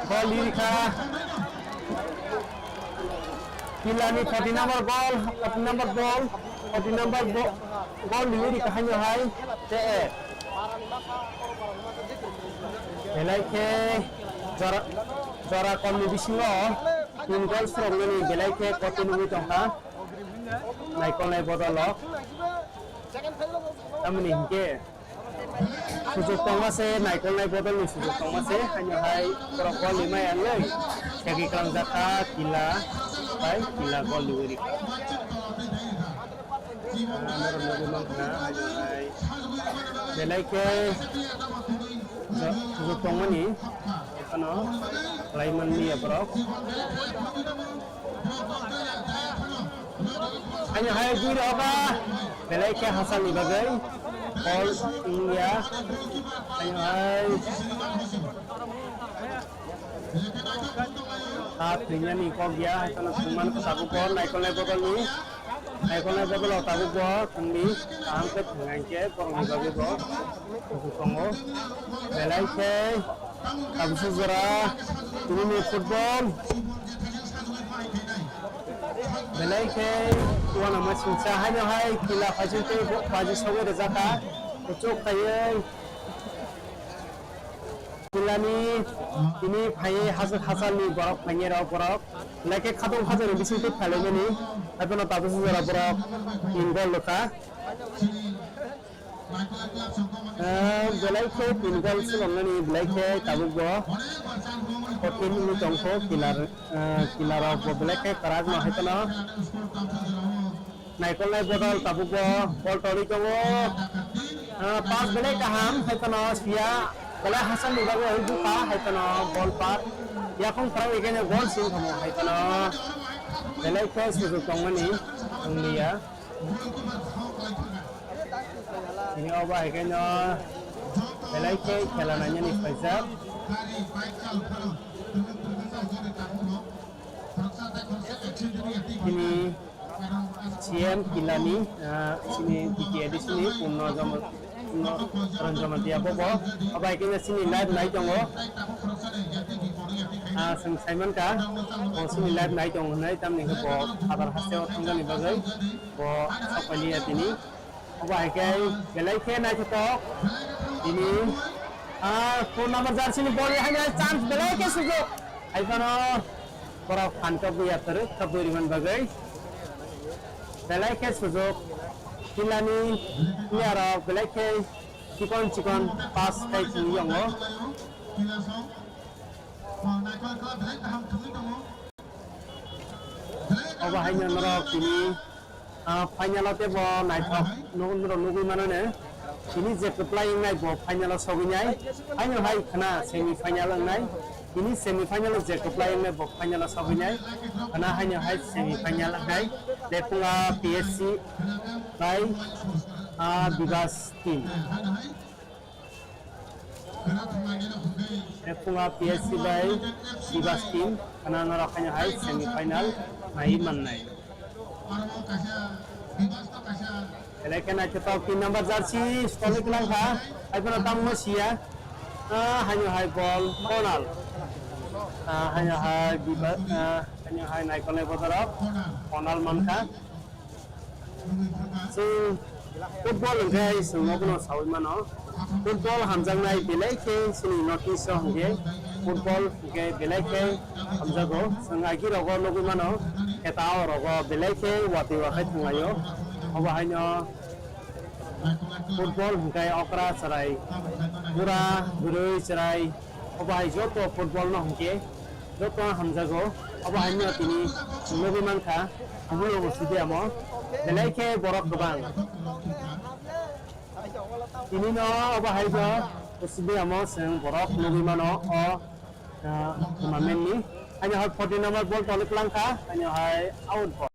gol ni rika. Pillani fourteen number gol, fourteen number ball, fourteen number bo-, gol ni rika haino hai T A. Belai khe jora, jora kom ni bisingo tin gol swrwngmani belai khe kotor wngwi tongkha. Naikolnai bodolo. Tamoni hinkhe sujuk tongma se, naikolnai bodolni sujuk tongma se, haino hai borok gol limai ang nai. Segi kalangjak kha Kila bai Kila gol limai rikha. Norok nugwi mankha, haino hai belai khe sujuk tongmani ekhano khlai manliya borok. Haino hai dui roga belai khe hachal ni bagwi bol wngya. Haino hai ha thwinani kok ya, hai kheno thwngman tabuk bo naikolnai bodolni, naikolnai bodolo tabuk bo thwngdi, kaham khe thwngya hinkhe borokni bagwi bo kuchuk tongo. Belai khe tabukhe jora tini ni football. Belai khe uanama singsa haino hai Kila phaising tei bo baji sogwi rwjak kha. Kuchuk khaiwi Kilani tini phaiwi hachal hachalni borok phainai rok borok. Belai khe khatong khajakni bisingtwi phailaimani. Haiphano tabukhe jora borok tin gol rwkha. Ah, belai khe tin gol swrwngnani belai khe tabuk bo kothin wngwi tongkho Kila, ah, Kila rok bo belai khe kwrak no hai phano naikolnai bodol tabuk bo bol torwi tongo. Ah, pass belai kaham hai phano siya belai hachal ni bagwi hai bupha hai phano bol pass yakung phai khe gol sing thamo hai phano belai khe sujuk tongmani wngya. Tini o bahai khe no belai khe khela nainani phaijak. Tini C M Kilani, ah, chini B T A D C ni Purno Jama-, Purno Ranjamatia bobo. O bahai khe no chini live nai tongo. Ah, chwng sai mankha, bo chini live nai tongo hwnwi, tamni hwnkhe bo Hadar hasteo thangjakni bagwi. Bo sokpaliya tini. Obo hai khe belai khe naithotok. Tini, ah, phone number jersey ni bol hai chance belai khe sujuk. Hai phano borok phan kap ya kwrwk kap rimani bagwi. Belai khe sujuk. Kilani player rok belai khe chikon chikon pass khai twi tongo. Obo haino norok tini, ah, final o teibo naithok nug-, norok nugwi mano ne. Tini je kwplai wngnai bo final o sogwi nai. Haino hai khna semi final wngnai. Tini semi final o je kwplai wngnai bo final o sogwi nai. Khna haino hai semi final wngnai. Lephunga P S C bai, ah, Bibas team. Lephunga P S C bai Bibas team khna norok haino hai semi final nai mannai. Belai khe naithotok tin number jersey sokwi kwlang kha. Hai phano tamo siya. Ah, haino hai bol Konal. Ah, haino hai Bibas, ah, haino hai naikolnai botorok Konal mankha. Chwng football hwnkhe chwng nobono saui mano. Football hamjaknai belai khe chini North East o hwnkhe football hwnkhe belai khe hamjago. Chwng agi rogo nugui mano, kheta o rogo belai khe watwi wakhai thwnglaio. Obo haino football hwnkhe okra chwrai, bura bwrwi chwrai, obo hai joto football no hwnkhe joto hamjago. Obo haino tini nugui mankha, obo no sidi amo belai khe borok kwbang. Tini no obo hai no sidi amo chwng borok nugui mano o, ah, tournament ni. Haino hai fourteen number ball tolwi kwlang kha, haino hai out ball.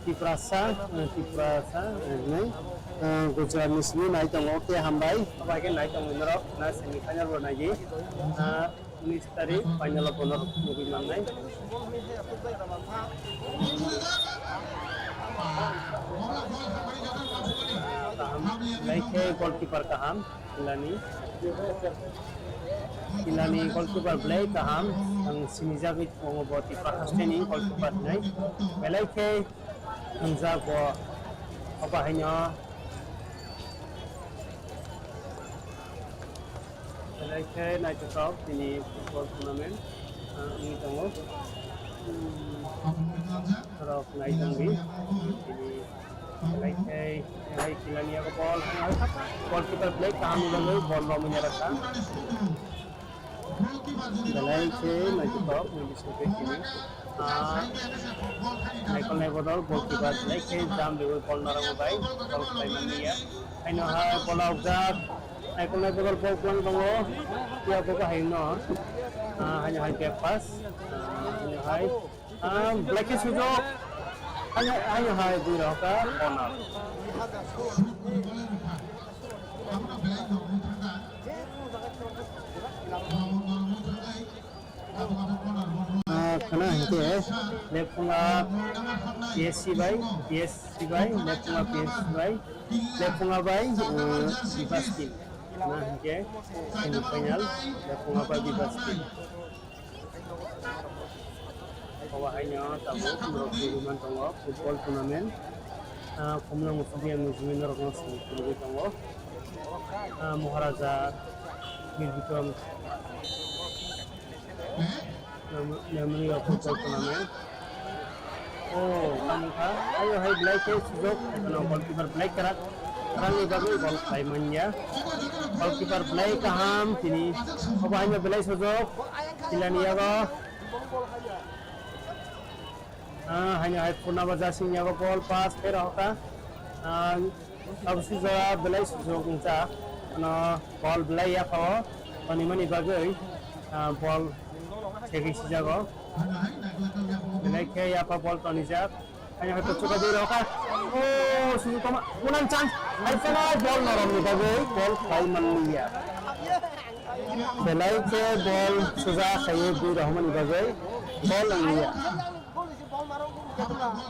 Tiprasa, eh, Tiprasa, eh, nai, eh, Gujarat ni simi nai tongo, khe hambai. Obo hai khe nai tongo norok, na semi final bo nai di. Ah, Unis tarik final o bono nugwi mannai. Kaham. Belai khe goalkeeper kaham, Tilani. Tilani goalkeeper belai kaham. Ang sinijagwi tongo bo Tipra hasteni goalkeeper hinwi. Belai khe Thwngjak bo obo haino belai khe naithothok tini football tournament, ah, wngwi tongo. Hmm, borok nai tongdi tini belai khe hai Tilani yago ball, goalkeeper belai kaham ni bagwi ball romwi narwkha. Belai khe naithothok ni bisingtwi tini, ah, naikolnai bodol goalkeeper belai khe jam riwi ball narwkmani bai ball khlai manliya. Haino hai ball aokjak, naikolnai bodol ball kwlang tongo, phiya bo bahai no, ah, haino hai back pass, ah, haino hai, ah, belai khe sujok, haino, haino hai bui rok kha corner. Ah, khwna hinkhe left phunga P S C bai, P S C bai, left phunga P S C bai, left phunga bai, ah, Bibas team. Khwna hinkhe semi final, left phunga bai Bibas team. Obo haino tabuk norok twiwi man tongo football tournament. Ah, Khumulwng Musubi ang nujui norokno simi phunugwi tongo. Ah, Moharaja Bir Bikram Mem-, Memorial Football Tournament. Oh, tamo kha. Ayo hai belai khe sujok, eno goalkeeper belai kwrak. Rangni bagwi gol khlai manya. Goalkeeper belai kaham tini. Obo haino belai sujok. Tilani yago. Ah, haino hai Purna Bajar sini yago ball pass khe rohorkha. Ah, abo si jora belai sujok wngjak. Ano ball belai yaphao tonimani bagwi, ah, ball segwi sijago. Belai khe yapha ball tonijak. Haino hai kuchuka dui rohorkha. Oh, sujok tongma. Unang chance. Hai phano ball norokni bagwi ball khlai manliya. Belai khe ball suja khaiwi bui rohormani bagwi ball wngliya.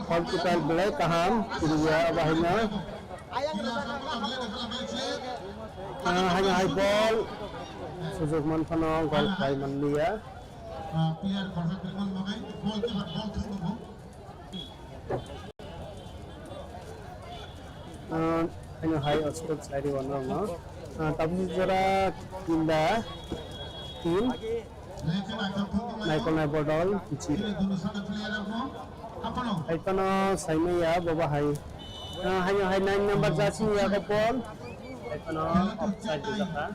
Goalkeeper belai kaham, tiniya obo haino. Ah, haino hai ball sujok man phano goal khlai manliya. Ah, haino hai o stroke side o norokno. Ah, tabuk jora kinda tin. Naikolnai bodol, kichi. Hai phano saimaya, bobo hai. Ah, haino hai nine number jersey ni yago ball. Hai phano offside rijak kha.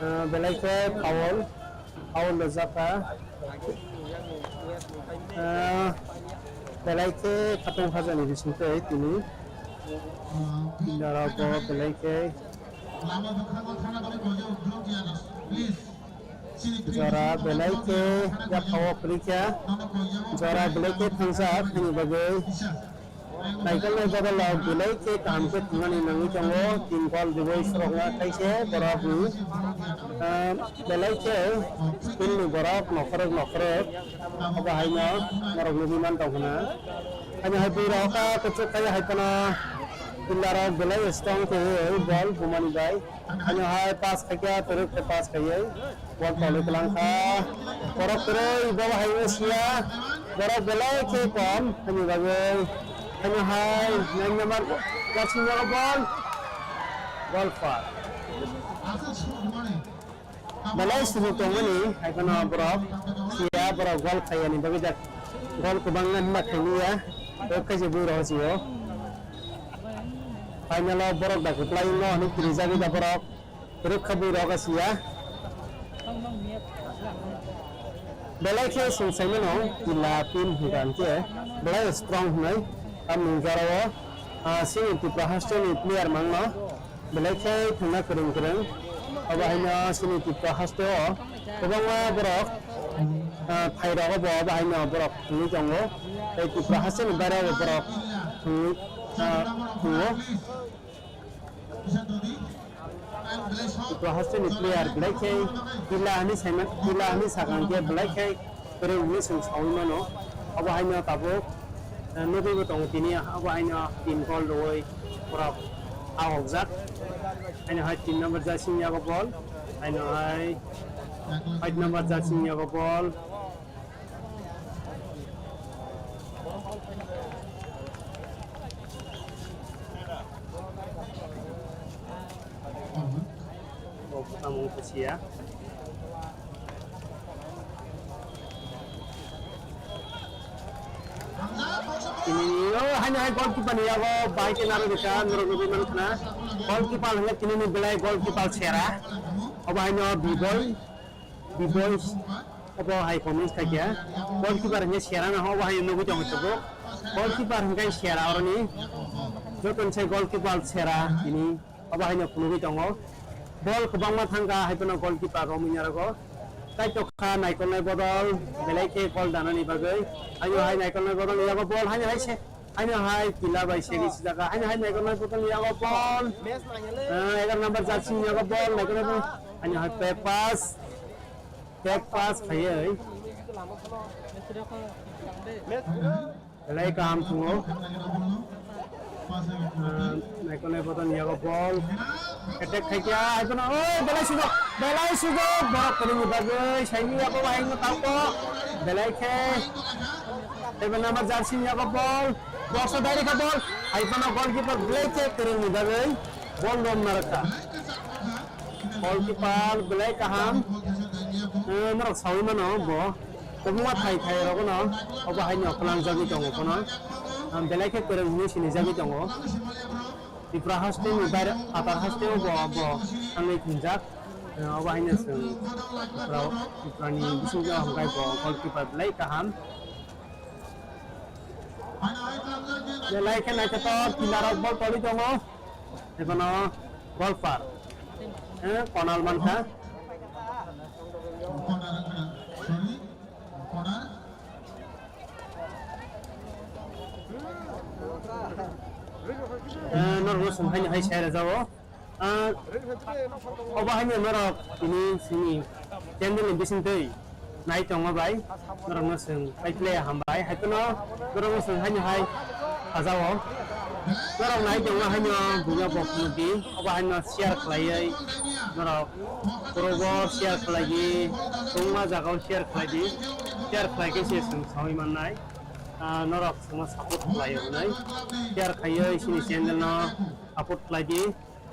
Ah, belai khe foul, foul rijak kha. Ah, belai khe khatung khajani bisingtwi tini. Norok bo belai khe jora belai khe yaphao kwrwi kha. Jora belai khe thangjak, aboni bagwi. Naikolnai bodol rok belai khe kaham khe thwngmani nangwi tongo, tin goal riwi sorokna khaise borokni, ah, belai khe team ni borok nokhorok nokhorok obo haino norok nugwi man tong khna. Haino hai bui rok kha kuchuk khai hai phano pillar rok belai strong khe ball bumani bai. Haino hai pass khaikha, torok khe pass khaiwi ball tolwi kwlang kha. Borok kwrwi bobo hai wngsiya, borok belai khe kom, haini bagwi haino hai nine number jersey ni ball, goal kha. Belai sujok tongmani hai phano borok siya, borok goal khaiyani bagwi jak goal kwbangma himma khailiya, borok khaisa bui rok sio. Final o borok da kwplai no hinwi kirijagwi da borok rwkha bui rok siya. Belai khe chwng sai mano kila pin hwnkha hwnkhe belai strong hwnwi. Tamni jora o, ah, chini Tripura haste ni player mangno belai khe thwngna kwrwng kwrwng. Obo haino chini Tripura haste o kwbangma borok, ah, phai rok obo, obo haino borok thwngwi tongo. Tripura hasteni baire bo borok thwngwi, ah, thwngo. Tripura hasteni player belai khe Tila hinwi saimano, Tila hinwi sakha hwnkhe belai khe kwrwng hinwi chwng saui mano. Obo haino tabuk, eh, nugwibo tongo tini, obo haino tin goal rwui borok ahokjak. Haino hai tin number jersey ni yago ball, haino hai five number jersey ni yago ball. Bo buphang wngkha sia. Tini, oh, haino hai goalkeeper ni yago bahai khe narwk rwkha, norok nugwi mankha na. Goalkeeper hwnkhe tini ni belai goalkeeper sera. Obo haino Biboy. Biboy, obo hai comments khaikha. Goalkeeper hwnkhe sera no, obo hai nugwi tongo tabuk. Goalkeeper hwnkhe sera oroni. Joto ni sai goalkeeper sera tini. Obo haino phunugwi tongo. Ball kwbangma thangkha, hai phano goalkeeper romwi narogo. Kaitok kha naikolnai bodol, belai khe goal danani bagwi. Haino hai naikolnai bodol yago ball, haino hai se. Haino hai Tila bai seri sijak kha. Haino hai naikolnai bodol ni yago ball. Ah, egaroh number jersey ni yago ball. Naikolnai bodol. Haino hai back pass. Back pass khaiwi. Belai kaham thungo. Ah, naikolnai bodol ni yago ball. Attack khaikha. Hai phano. Oh, belai sugo. Belai sugo. Borok kwrwngni bagwi. Saini yago bahai no tauko. Belai khe. Seven number jersey ni yago ball. Box o direct kha ball. Hai phano goalkeeper belai khe kwrwngni bagwi ball rom narwkha. Goalkeeper belai kaham. Eh, norok saui mano bo. Kwbangma thai thai rok no obo hai no kwlangjagwi tongo phano. Belai khe kwrwng hinwi sinijagwi tongo. Tripura haste ni baire, phatar haste o bo, bo thangwi thwngjak. Eh, obo haino chwng Tripura, Tripura ni bisingtwi o hwnkhe bo goalkeeper belai kaham. Belai khe naithothok, Tila rok ball tolwi tongo. Ekono goalkeeper. Eh, Konal mankha. Eh, norokno swng haino hai sai rwjago. Ah, obo haino norok tini sini channel ni bisingtwi nai tongo bai, norokno swng pai phle hambai. Hai kheno norokno swng haino hai sajao. Norok nai tongo haino buino bo phunukdi, obo haino share khlaiwi norok groupbo share khlaidi, kwbangma jagao share khlaidi, share khlai khe se swng saui mannai. Ah, norok swngno support khlai hwnwi share khaiwi chini channel no support khlaidi.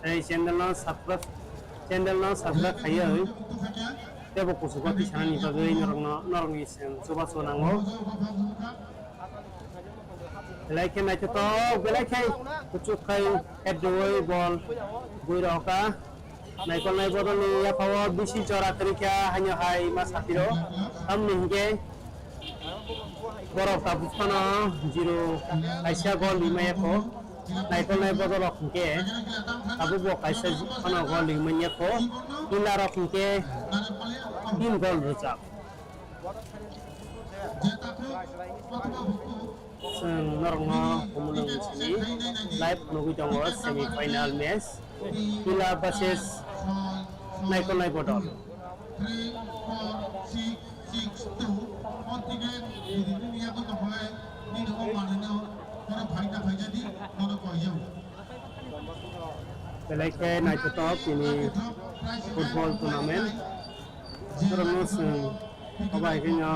Tei channel no subscribe, channel no subscribe khaiwi teibo kuchugo tisanani bagwi norokno, norokni chwng chubachu nango. Belai khe naithothok, belai khe kuchuk khai head rwui ball bui rw kha. Naikolnai bodolni yaphao bisi jora kwrwi kha, haino hai ma sapiro. Tamni hinkhe borok tabuk phano zero kaisa gol rwmaya kho. Naikolnai bodolrok hinkhe tabukbo kaisa phano gol rwmanya kho. Tila rok hinkhe tin gol rwjak. Chwng norokno Khumulwng simi live nugwi tongo semi final match Tila versus Naikolnai Bodol. Belai khe naithothok tini football tournament. Borokno chwng obo hai kheno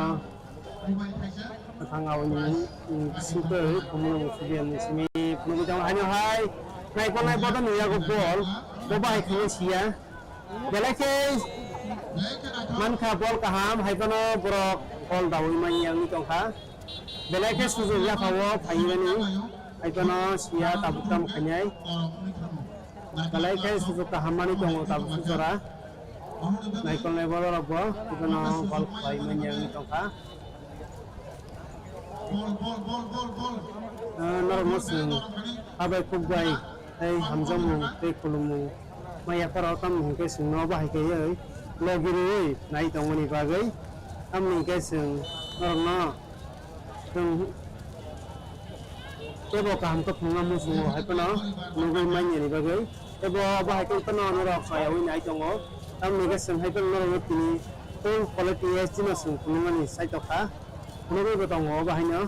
Thang aboni, mm, bisingtwi Khumulwng Stadium ni simi phunugwi tongo. Haino hai naikolnai bodol ni yago ball, bo bahai khwlai siya. Belai khe mankha ball kaham, hai phano borok ball daui manya wngwi tongkha. Belai khe sujuk yaphao phaimani, hai phano siya tabuk tamo khainai. Belai khe sujuk kaham manwi tongo tabuk jora. Naikolnai bodolrokbo ibono gol khlai manya wngwi tongkha. Ah, norokno chwng habai khukbai tei hamjakmung tei khulumung ma yapharo, tamni hinkhe chwngno bahai khe logi rwui nai tongmani bagwi. Tamni hinkhe chwng norokno chwng Teibo kaham khe phunukna muchungo hai phano nugwi manya ni bagwi. Teibo abo hai khe phano norok sayaui nai tongo. Tamoni khe chwng hai phano norokno tini full quality H D no chwng phunuknani chai tokha. Phunugwi bo tongo obo haino.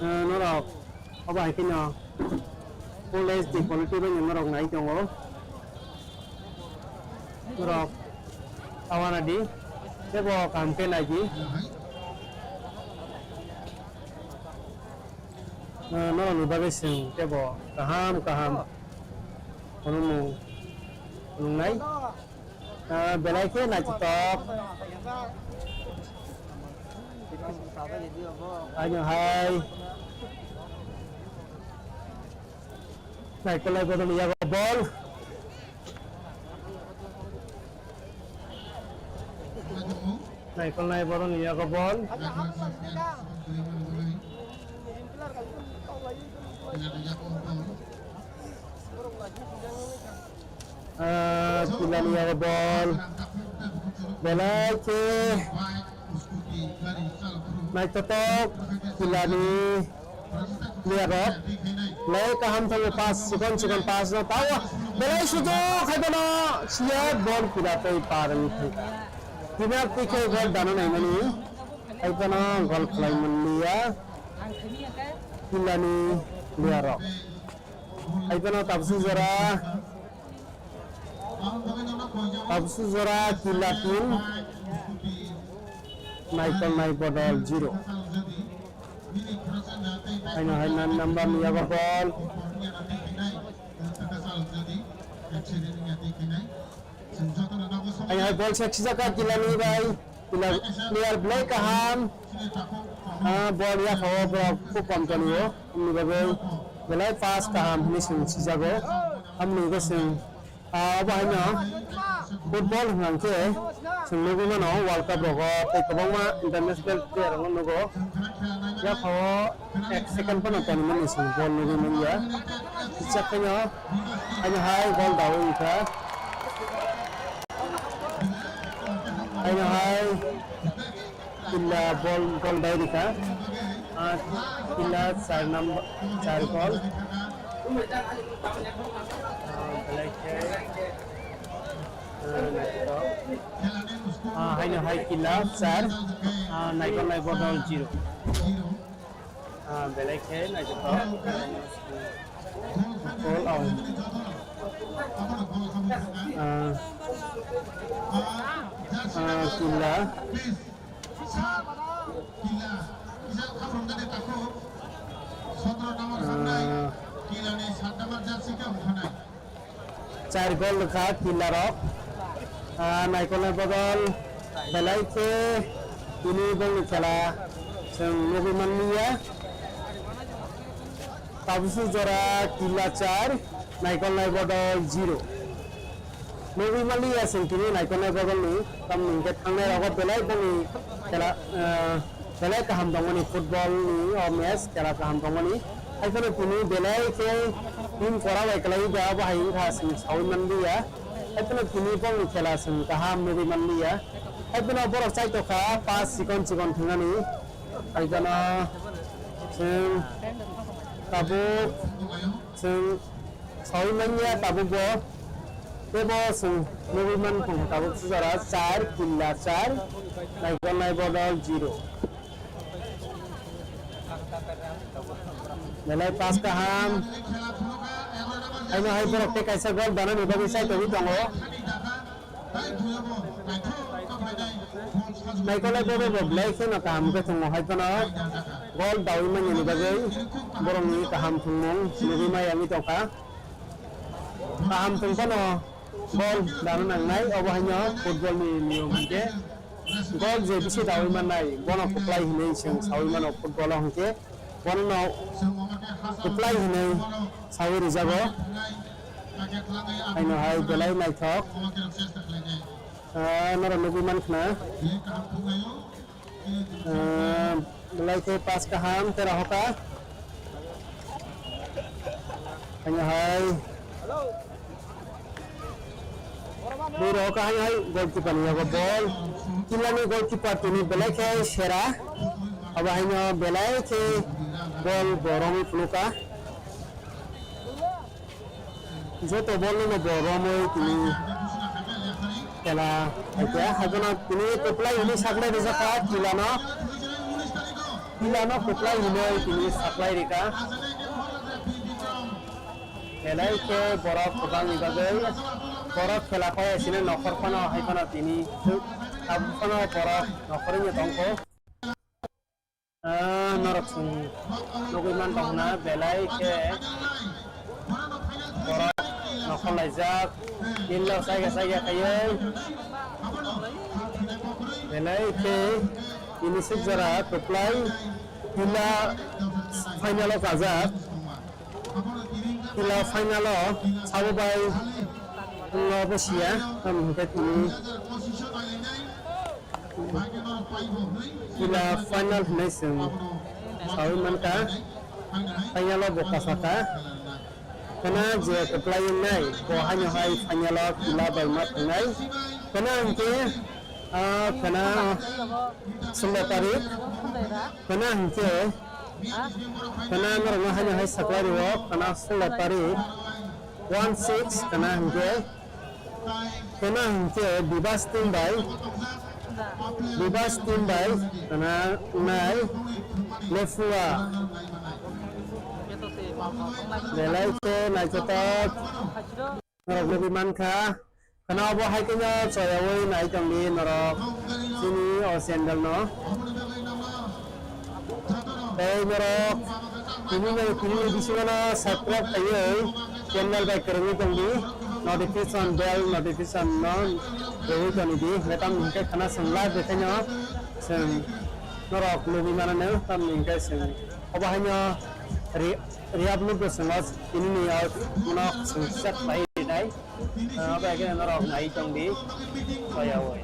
Ah, norok obo hai kheno full H D quality bai norok nai tongo. Norok awana di, teibo kaham khe nai di. Ah, norokni bagwi chwng teibo kaham kaham phunukmung phunuknai. Ah, belai khe naithotok. Haino hai. Naikolnai bodol ni yago bol. Naikolnai bodol ni yago bol. Ah, Pila ni yago bol. Belai khe naithotok Pila ni player rok. Belai kaham thango pass, chikon chikon pass no tao. Belai sujok hai bono siya bol Pila tei par wngwi thangkha. Penalty khe gol dano naimani. Hai bono gol khlai manliya Pila ni player rok. Hai bono tabsu jora. Tabsu jora Kila tin, Naikolnai Bodol zero. Haino hai nan number ni yago bol. Haino hai bol sek sijak Kila ni bai. Pila player belai kaham. Ah, bol yaphao borok khub kom tonio. Hwnwi bagwi belai pass kaham hwnwi chwng sijago. Hamni hwnkhe chwng, ah, obo haino football hwnkhe chwng nugwi mano World Cup rogo tei kwbangma international player rokno nugo. Yaphao ek second phano tongmani chwng bol nugwi manya. Kichak khaino, haino hai goal dawi wngkha. Haino hai Kila bol, bol dai rikha. Ah, Kila char number, char goal. Ah, belai khe, ah, naithotok. Ah, haino hai Kila char, ah, Naikolnai Bodol zero. Ah, belai khe naithotok. Goal out. Ah, ah, Kila. Ah, char gol rwkha Kila rok. Ah, Naikolnai Bodol belai khe tini bongni khela chwng nugwi manliya. Tabuksu jora Kila char, Naikolnai Bodol zero. Nugwi manliya chwng tini Naikolnai Bodolni, tamni hwnkhe thangnai rogo belai bongni khela, ah, belai kaham tongmani football ni o match khela kaham tongmani. Haiphano tini belai khe team kwrak bai kwlaiwi da, abo hai wngkha chwng saui manliya. Haiphano tini bongni khela chwng kaham nugwi manliya. Haiphano borok chaitokha pass chikon chikon thwngnani. Haiphano chwng tabuk chwng saui manya tabukbo. Teibo chwng nugwi mankha tabuk sujora char, Killa char, Naikolnai Bodol zero. Belai pass kaham. Haino hai borok tei kaisa gol danani bagwi chaitogwi tongo. Naikolnai Bodol bo belai kheno kaham khe tongo, hai phano gol daui manyani bagwi borokni kaham thwngmung nugwi maya wngwi tongkha. Kaham thwng phano gol dano nangnai, obo haino football ni niyom hinkhe gol je bisi daui mannai bono kwplai hinwi chwng saui mano football o hinkhe. Bono no kwplai hinwi saui rijago. Haino hai belai naithok. Ah, norok nugwi mankha na. Ah, belai khe pass kaham tera hoka. Haino hai. Bui rok kahai hai goalkeeper ni yago ball. Killa ni goalkeeper tini belai khe sera. Abo haino belai khe Bol bo romwi phunukha. Joto bol no bo romwi tini khela khaikha. Haikheno tini kwplai hwnwi saklai rijakha Tila no. Tila no kwplai hwnwi tini saklai rikha. Belai khe borok kwbangni bagwi borok khela phaiya sino nokhor phano hai phano tini tabuk phano borok nokhorwi tongkho. Ah, norok chwng nugwi man tong hwna belai khe borok nokhor laijak, tinlo saiga saiga khaiwi belai khe tini suk jora kwplai Tila final o kajak. Tila final o sabo bai wngno bo siya, tamni hwnkhe tini Tila final hwnwi chwng saui mankha, final o bo kasaka. Khwna je kwplai wngnai, bo haino hai final o Tila bai ma thangnai. Khwna hwnkhe, ah, khwna sullo tarik, khwna hwnkhe, khwna norokno haino hai saklai rio, khwna sullo tarik, one six, khwna hwnkhe, Khwna hwnkhe Bibas team bai, Bibas team bai khwna wngnai Lephunga. Belai khe naithothok norok nugwi mankha. Khwna obo hai kheno choyaui nai tongdi norok chini o channel no. Tei norok tini no tini ni bisingo no subscribe khaiwi channel bai kwrwngwi tongdi, notification bell notification no rwui tongdi, hwnkhe tamni hwnkhe khwna chwng live de khaino chwng norok nugwi mano, tamni hwnkhe chwng obo haino re-, re-upload bo chwng o tini ni o no chwng kisa khlai rinai. Ah, abo hai khe norok nai tong di, choyaui.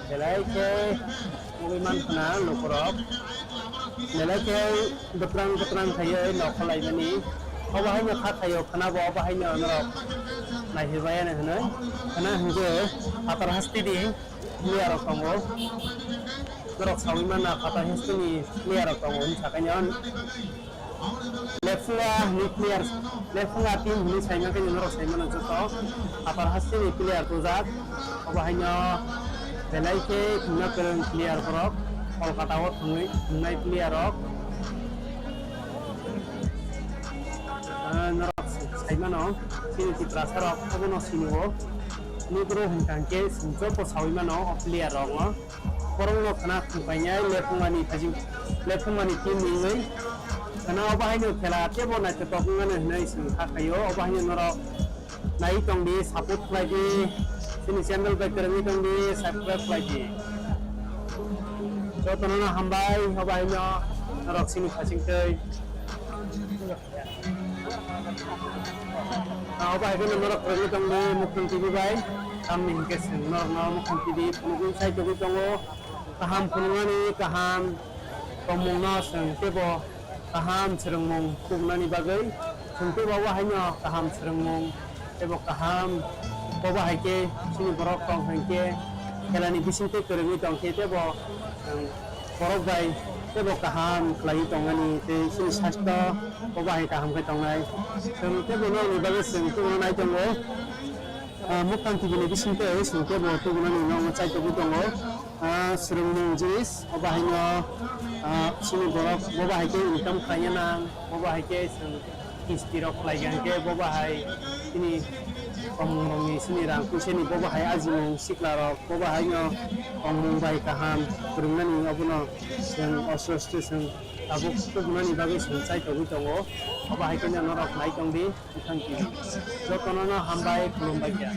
Belai khe nugwi man khwna lukurok. Belai khe bwkrang bwkrang khaiwi nokhor laimani. Obo haino kha khaio khwna bo, obo haino norok naisirbaiyani hwnwi. Khwna hwnkhe phatar hasteni player rok tongo. Norok saui manna phatar hasteni player rok tongo wngwi sakhaino. Lephunga hwnwi player, Lephunga team hwnwi saimano khe norok saimano joto. Upper hasteni player bujak. Obo haino belai khe thwngna kwrwng player borok. Kolkata o thwngwi, thwngnai player rok. Ah, norok saimano, chini Tiprasa rok obono sinio. Nugro hwnkha hwnkhe chwng joto saui mano o player rokno. Borokno khwna thwngpainai Lephungani phajing, Lephungani team ni wngwi. Khwna obo haino khela teibo naithothok wngmani hwnwi chwng kha khaio. Obo haino norok naiwi tongdi, support khlaidi, chini channel bai kwrwngwi tongdi, subscribe khlaidi. Jotono no hambai, obo haino norok chini phasingtwi. Ah, obo hai kheno norok kwrwngwi tongdi Mukhang T V bai. Tamni hinkhe chwng norokno Mukhang T V phunugwi chai tongwi tongo. Kaham phunuknani kaham tongmungno chwng teibo kaham swrwngmung tubunani bagwi chwng teibo obo haino kaham swrwngmung teibo kaham bobo hai khe chini borok tong hai khe khelani bisingtwi kwrwngwi tong khe teibo chwng borok bai teibo kaham khlaiwi tongmani tei chini sastho bo bahai kaham khe tongnai. Chwng teibo nokni bagwi chwng teibo nai tongo. Ah, Mukhang T V ni bisingtwi chwng teibo tubunani nokno chai tongwi tongo. Ah, swrwngmung jinis, obo haino, ah, chini borok bo bahai khe income khlaina nang, bo bahai khe chwng kisti rok khlai kha hwnkhe bo bahai chini tongmung rokni chini rang puisani bo bahai ajimung sikla rok bo bahaino tongmung bai kaham kwrwngnani obono chwng osto osto chwng tabuk tubunani bagwi chwng chai tongwi tongo. Obo hai kheno norok nai tongdi Mukhang T V. Jotono no hambai khulumbai kha.